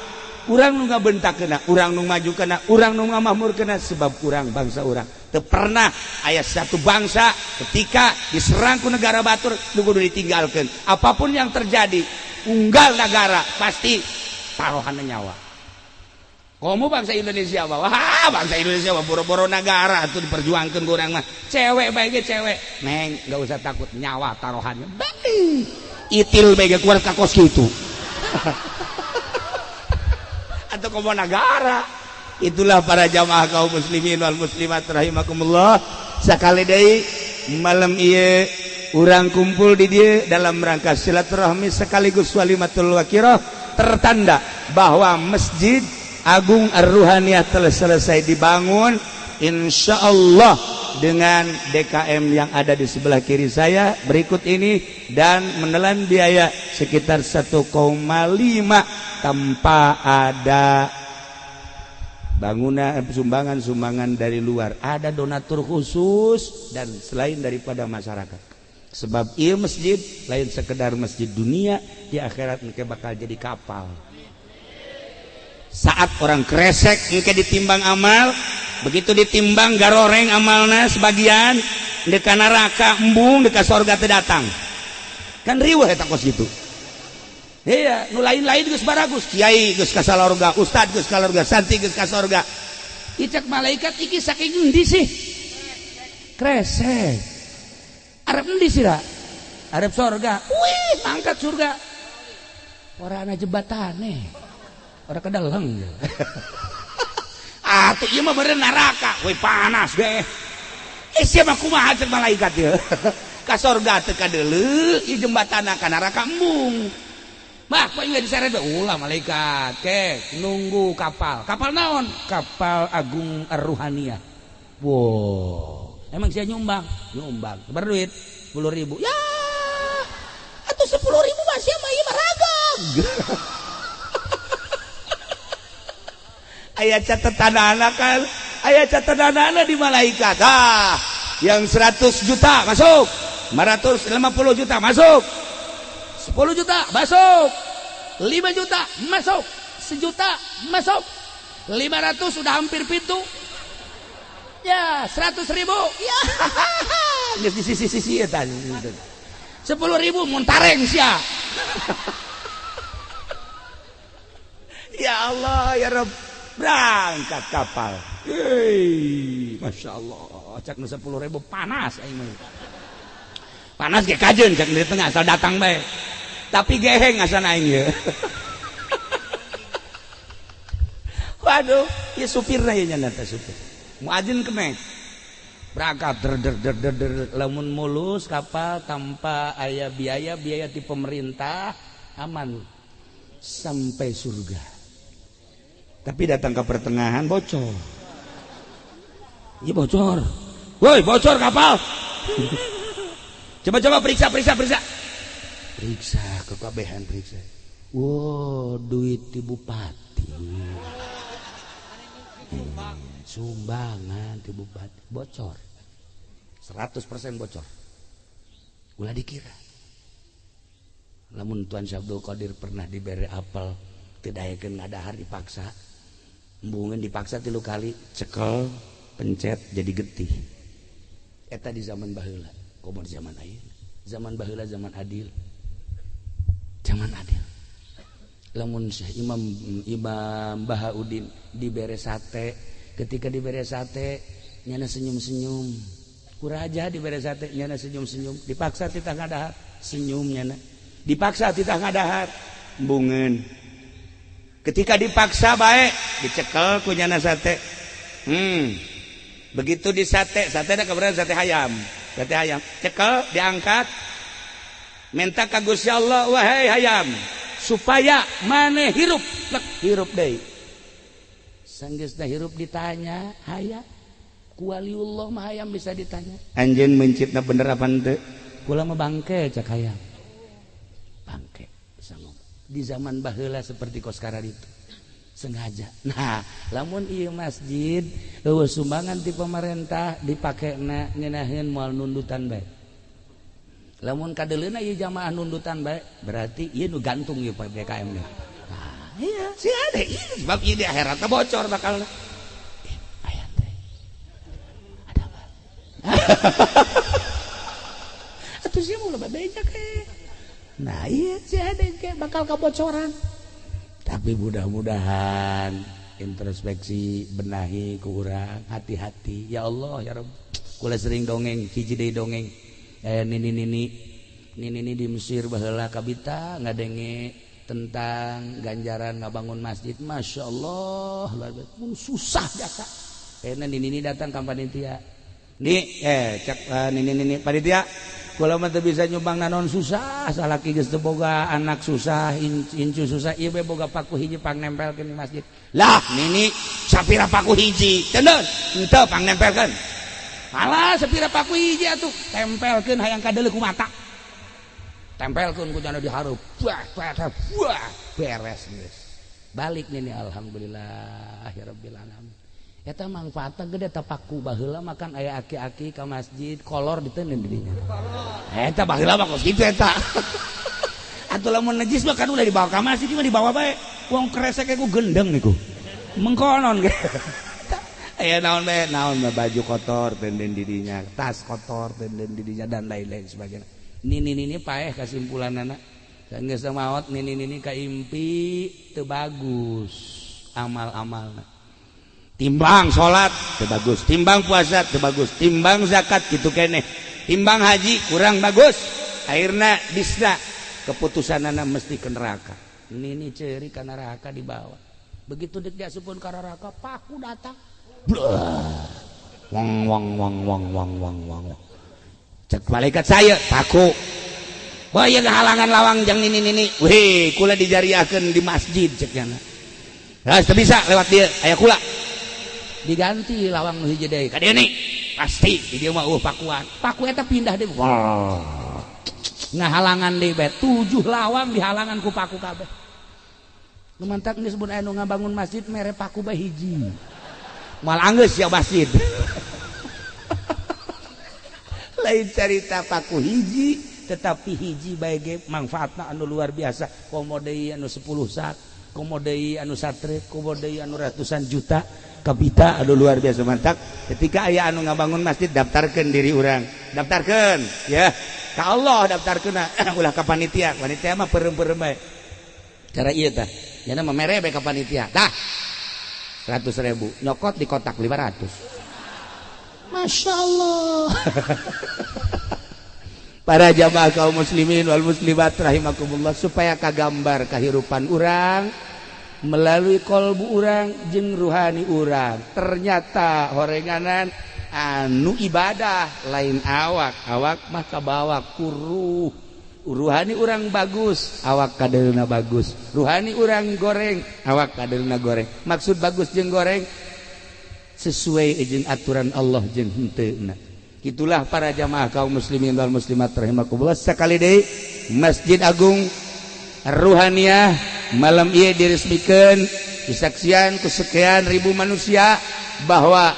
urang nu ngabentak kena, urang nu maju kena, urang nu ngamahmur kena, sebab urang bangsa urang teu pernah aya satu bangsa ketika diserang ku negara batur nu kudu ditinggalkeun. Apapun yang terjadi, unggal negara pasti taruhanna nyawa. Komo bangsa Indonesia mah, wah bangsa Indonesia mah boro-boro negara atuh diperjuangkeun ku urang mah. Cewek bae ge cewek, neng enggak usah takut, nyawa taruhannya. Bae itil bae ge keluar ka kos kitu. Atau komo negara. Itulah para jamaah kaum muslimin wal muslimat rahimakumullah. Sakali deui malam ieu urang kumpul di dieu dalam rangka silaturahmi sekaligus walimatul wakirah, tertanda bahwa Masjid Agung Ar-Ruhaniyah telah selesai dibangun, insya Allah dengan DKM yang ada di sebelah kiri saya berikut ini, dan menelan biaya sekitar 1,5 tanpa ada bangunan sumbangan-sumbangan dari luar. Ada donatur khusus dan selain daripada masyarakat. Sebab ieu masjid lain sekedar masjid dunia, di akhirat engke bakal jadi kapal. Saat orang kresek engke ditimbang amal, begitu ditimbang garoreng amalna sebagian, deka neraka embung, deka sorga teu datang. Kan riweuh eta kos kitu. Iya, nu lain-lain geus baragus, kiai geus ka sorga, ustad geus ka sorga, santri geus ka sorga. Icak malaikat iki saking endi sih? Kresek. Arep endi sih lah? Arep sorga. Wih, mangkat surga. Ora ana jembatane. Ora kedeleng. Atuh ieu mah beureun neraka. Wih panas ge. Sia mah kumaha cek malaikat ieu? Ka sorga teu kadeuleu, ieu jembatana ka neraka embung. Bah, kok ieu diseret ulah malaikat. Ke nunggu kapal. Kapal naon? Kapal Agung Ar-Ruhaniyah. Wow. Emang sia nyumbang? Nyumbang. Berduit 10.000. Ya. Atuh 10.000 mah sia mah ieu mah ragam. Aya catatan anak kan, aya catatan anak di malaikat. Ah, yang 100 juta masuk, 550 juta masuk, 10 juta masuk, 5 juta masuk, 1 juta masuk, 500 sudah hampir pintu. Ya, 100.000. Ya. Geus di sisi-sisi eta. 10.000 mun tareng sia. Ya Allah, ya Rabb. Berangkat kapal. Hei, Masya Allah. Cak nu 10.000 panas aing mah. Panas ge kajeun cak di tengah asal datang bae. Tapi geheng asan aing ye. Waduh, ya supirna ieu nya teh supir. Muazin kemek. Berangkat der der der der der lamun mulus kapal tanpa aya biaya-biaya ti pemerintah aman sampai surga. Tapi datang ke pertengahan bocor. Iya bocor. Woi, bocor kapal. Coba-coba periksa, periksa, periksa. Periksa kekabehan periksa. Wow, duit di bupati. Sumbangan di bupati bocor. 100% bocor. Ulah dikira. Lamun Tuan Syekh Abdul Qadir pernah diberi apel, tidak ngadahar dipaksa. Embungan dipaksa 3 kali, cekel, pencet jadi getih. Eta di zaman baheula, komo di zaman ayeuna. Zaman baheula zaman adil. Zaman adil. Lamun Syekh Imam Bahauddin dibere sate, ketika dibere sate nyana senyum-senyum. Ku raja dibere sate nyana senyum-senyum, dipaksa titah ngadahar, senyum nyana. Dipaksa titah ngadahar, embungeun. Ketika dipaksa baik dicekel ku nyana sate. Begitu di sate, sate ada keberadaan sate ayam. Sate ayam cekel diangkat, minta ka Gusti Allah, wahai ayam, supaya maneh hirup, lek hirup deui. Sanggeusna hirup ditanya, hayam ku waliullah mah hayam bisa ditanya. Anjeun meuncitna bener apa henteu? Kula mah bangke cak hayam. Bangke bisa ngomong. Di zaman baheula seperti kos karar itu. Sengaja. Nah, lamun ieu masjid eueuh sumbangan ti pemerintah dipakena ngeunaheun moal nundutan bae. Lamun kadeleuna ieu jamaah nundutan bae, berarti ieu nu gantung ieu PPKM nya. Nah, iya, sih ada ieu sebab ieu di akhirat bocor bakal. Aya teh. Ada apa? Atuh sia mah bebeja ke. Nah, iya sih ada ke bakal kebocoran. Tapi mudah-mudahan introspeksi benahi kurang hati-hati. Ya Allah ya Rabb. Kula sering dongeng, hiji deui dongeng. Nini nini nini nini di Mesir baheula kabita ngadenge tentang ganjaran ngabangun masjid. Masya Allah, luar biasa. Mun susah jasa. Nini nini datang ka panitia. Nih, cek nini nini panitia. Kula mah teu bisa nyumbang naon susah, salaki geus teu boga, anak susah, incu susah, ieu be boga paku hiji pang nempelkeun di masjid. Lah, nini sapira paku hiji, cendeun, henteu pang nempelkeun. Alah, sapira paku hiji atuh, tempelkeun hayang kadeuleu ku mata. Tempelkeun ku jana dihareup. Wah, wah, wah, beres geus. Balik nini alhamdulillah ya rabbil alamin. Eta mangfaatna gede ta paku baheula makan aya aki-aki ka masjid kolor diteundeun di dinya. Eta baheula mah kos kitu eta. Atuh lamun najis mah kan ulah dibawa ka masjid mah dibawa bae. Wong kresek ku gendeng niku. Mengkonon ge. Aya naon bae, naon mah baju kotor teunden di dinya, tas kotor teunden di dinya dan lain-lain sebagainya. Nini-nini paeh kasimpulanana. Geus maot nini-nini kaimpi teu bagus amal-amalna. Timbang salat teu bagus, timbang puasa teu bagus, timbang zakat kitu keneh, timbang haji kurang bagus. Akhirna bisa keputusanana mesti ke neraka. Nini ceuri ka neraka dibawa. Begitu dek diasupkeun ka neraka, paku datang. Blah. Wang wang wang wang wang wang wang. Cek malaikat saya, paku. Wah, ieu halangan lawang jang nini nini. Weh, kula dijariahkeun di masjid cek nyana. Nah, teu bisa lewat dia, aya kula. Diganti lawang nu hiji deui ka dieu nih pasti di dieu mah pakuan paku eta pindah deui wah ngahalangan deui bae 7 lawang dihalangan ku paku kabeh nu mantak geus mun aya nu ngabangun masjid mere paku bae hiji moal anggeus ya masjid. Lain carita paku hiji tetapi hiji bae ge mangfaatna anu luar biasa komo deui anu 10 sak komo deui anu satrek komo deui anu ratusan juta kapita aduh luar biasa mantap. Ketika aya anu ngabangun masjid daftarkeun diri urang, daftarkeun ya ka Allah daftarkeun ulah ka panitia, panitia mah peureum-peureum bae. Cara ieu tah, nya mah mere bae ka panitia. Tah 100.000 nyokot di kotak 500. Masya Allah. Para jamaah kaum muslimin wal muslimat rahimakumullah, supaya kagambar kahirupan urang melalui kolbu urang jeung ruhani urang. Ternyata horenganan anu ibadah lain awak, awak mah kabawa kuruh. Ruhani urang bagus, awak kadeulna bagus. Ruhani urang goreng, awak kadeulna goreng. Maksud bagus jeung goreng sesuai jeung aturan Allah jeung henteuna. Itulah para jamaah kaum muslimin wal muslimat rahimakumullah. Sekali deui Masjid Agung Ruhaniyah malam ieu diresmikeun disaksian ku sekian ribu manusia bahwa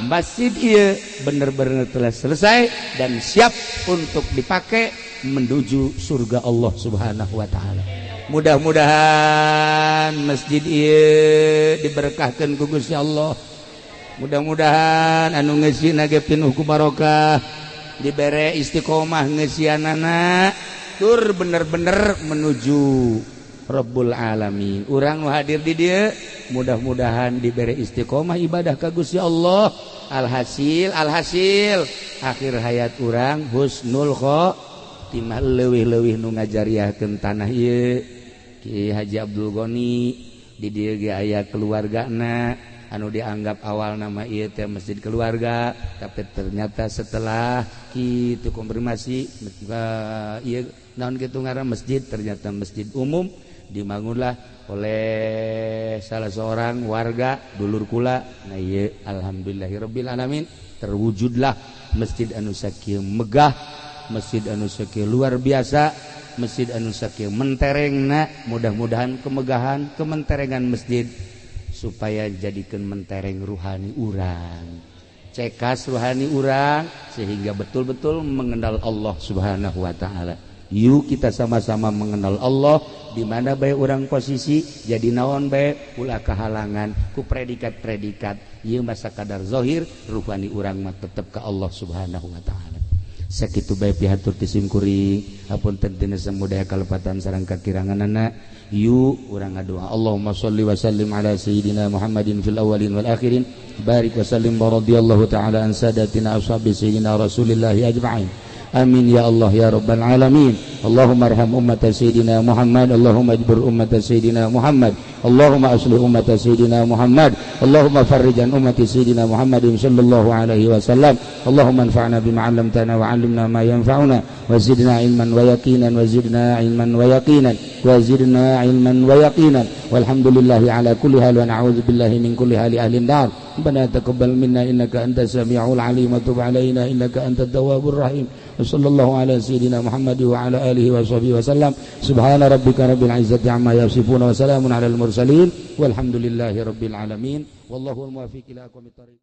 masjid ieu bener-bener telah selesai dan siap untuk dipakai menuju surga Allah Subhanahu wa taala. Mudah-mudahan masjid ieu diberkahkeun ku Gusti Allah. Mudah-mudahan anu ngeusina ge pinuh ku barokah, dibere istiqomah ngeusianana tur bener-bener menuju Rabbul Alamin. Urang nu hadir di dieu mudah-mudahan dibere istiqomah ibadah ka Gusti Allah. Alhasil alhasil akhir hayat urang husnul khotimah, leuwih-leuwih nu ngajariahkeun tanah ieu Ki Haji Abdul Ghani di dieu ge aya keluargana anu dianggap awal nama ieu teh masjid keluarga, tapi ternyata setelah kitu konfirmasi ieu naon kitu ngaran masjid, ternyata masjid umum dibangunlah oleh salah seorang warga dulur kula. Nah ieu alhamdulillahirabbil alamin terwujudlah masjid anu sakieu megah, masjid anu sakieu luar biasa, masjid anu sakieu menterengna. Mudah-mudahan kemegahan kementerengan masjid Supaya jadikeun mentereng ruhani urang, cekas ruhani urang, sehingga betul-betul mengenal Allah Subhanahu wa taala. Yuk kita sama-sama mengenal Allah di mana bae urang posisi jadi naon bae, ulah kehalangan ku predikat-predikat ieu masa kadar zahir, ruhani urang mah tetep ka Allah Subhanahu wa taala. Sakitu bae pihatur ti simkuring, hapunten tina samudaya kalepatan sareng kakiranganana. Yuk urang ngadoa, Allahumma sholli wa sallim ala sayyidina Muhammadin fil awwalin wal akhirin, barik wa sallim wa radhiyallahu ta'ala an sadatina ashabi sayyidina Rasulillah ajma'in. Amin ya Allah ya rabbal alamin. Allahumma arham ummata sayyidina Muhammad, Allahumma ajbur ummata sayyidina Muhammad, Allahumma aslih ummata sayyidina Muhammad, Allahumma farrij an ummati sayyidina Muhammadin sallallahu alaihi wasallam. Allahumma anfa'na bima 'allamtana wa 'allimna ma yanfa'una wa zidna ilman wa yaqinan wa zidna ilman wa yaqinan wa zidna ilman wa yaqinan. Walhamdulillahi ala kulli hal wa na'udzu billahi min kulli hali ahli an-nar. Rabbana taqabbal minna innaka antas samiul alim wa tub alaina innaka antat tawwabur rahim. Sallallahu ala sayyidina Muhammad wa ala alihi wa sahbihi wa sallam. Subhana rabbika rabbil izzati amma yasifun wa salamun alal mursalin walhamdulillahi rabbil alamin. Wallahu al muwaffiq ila aqwamit thariq.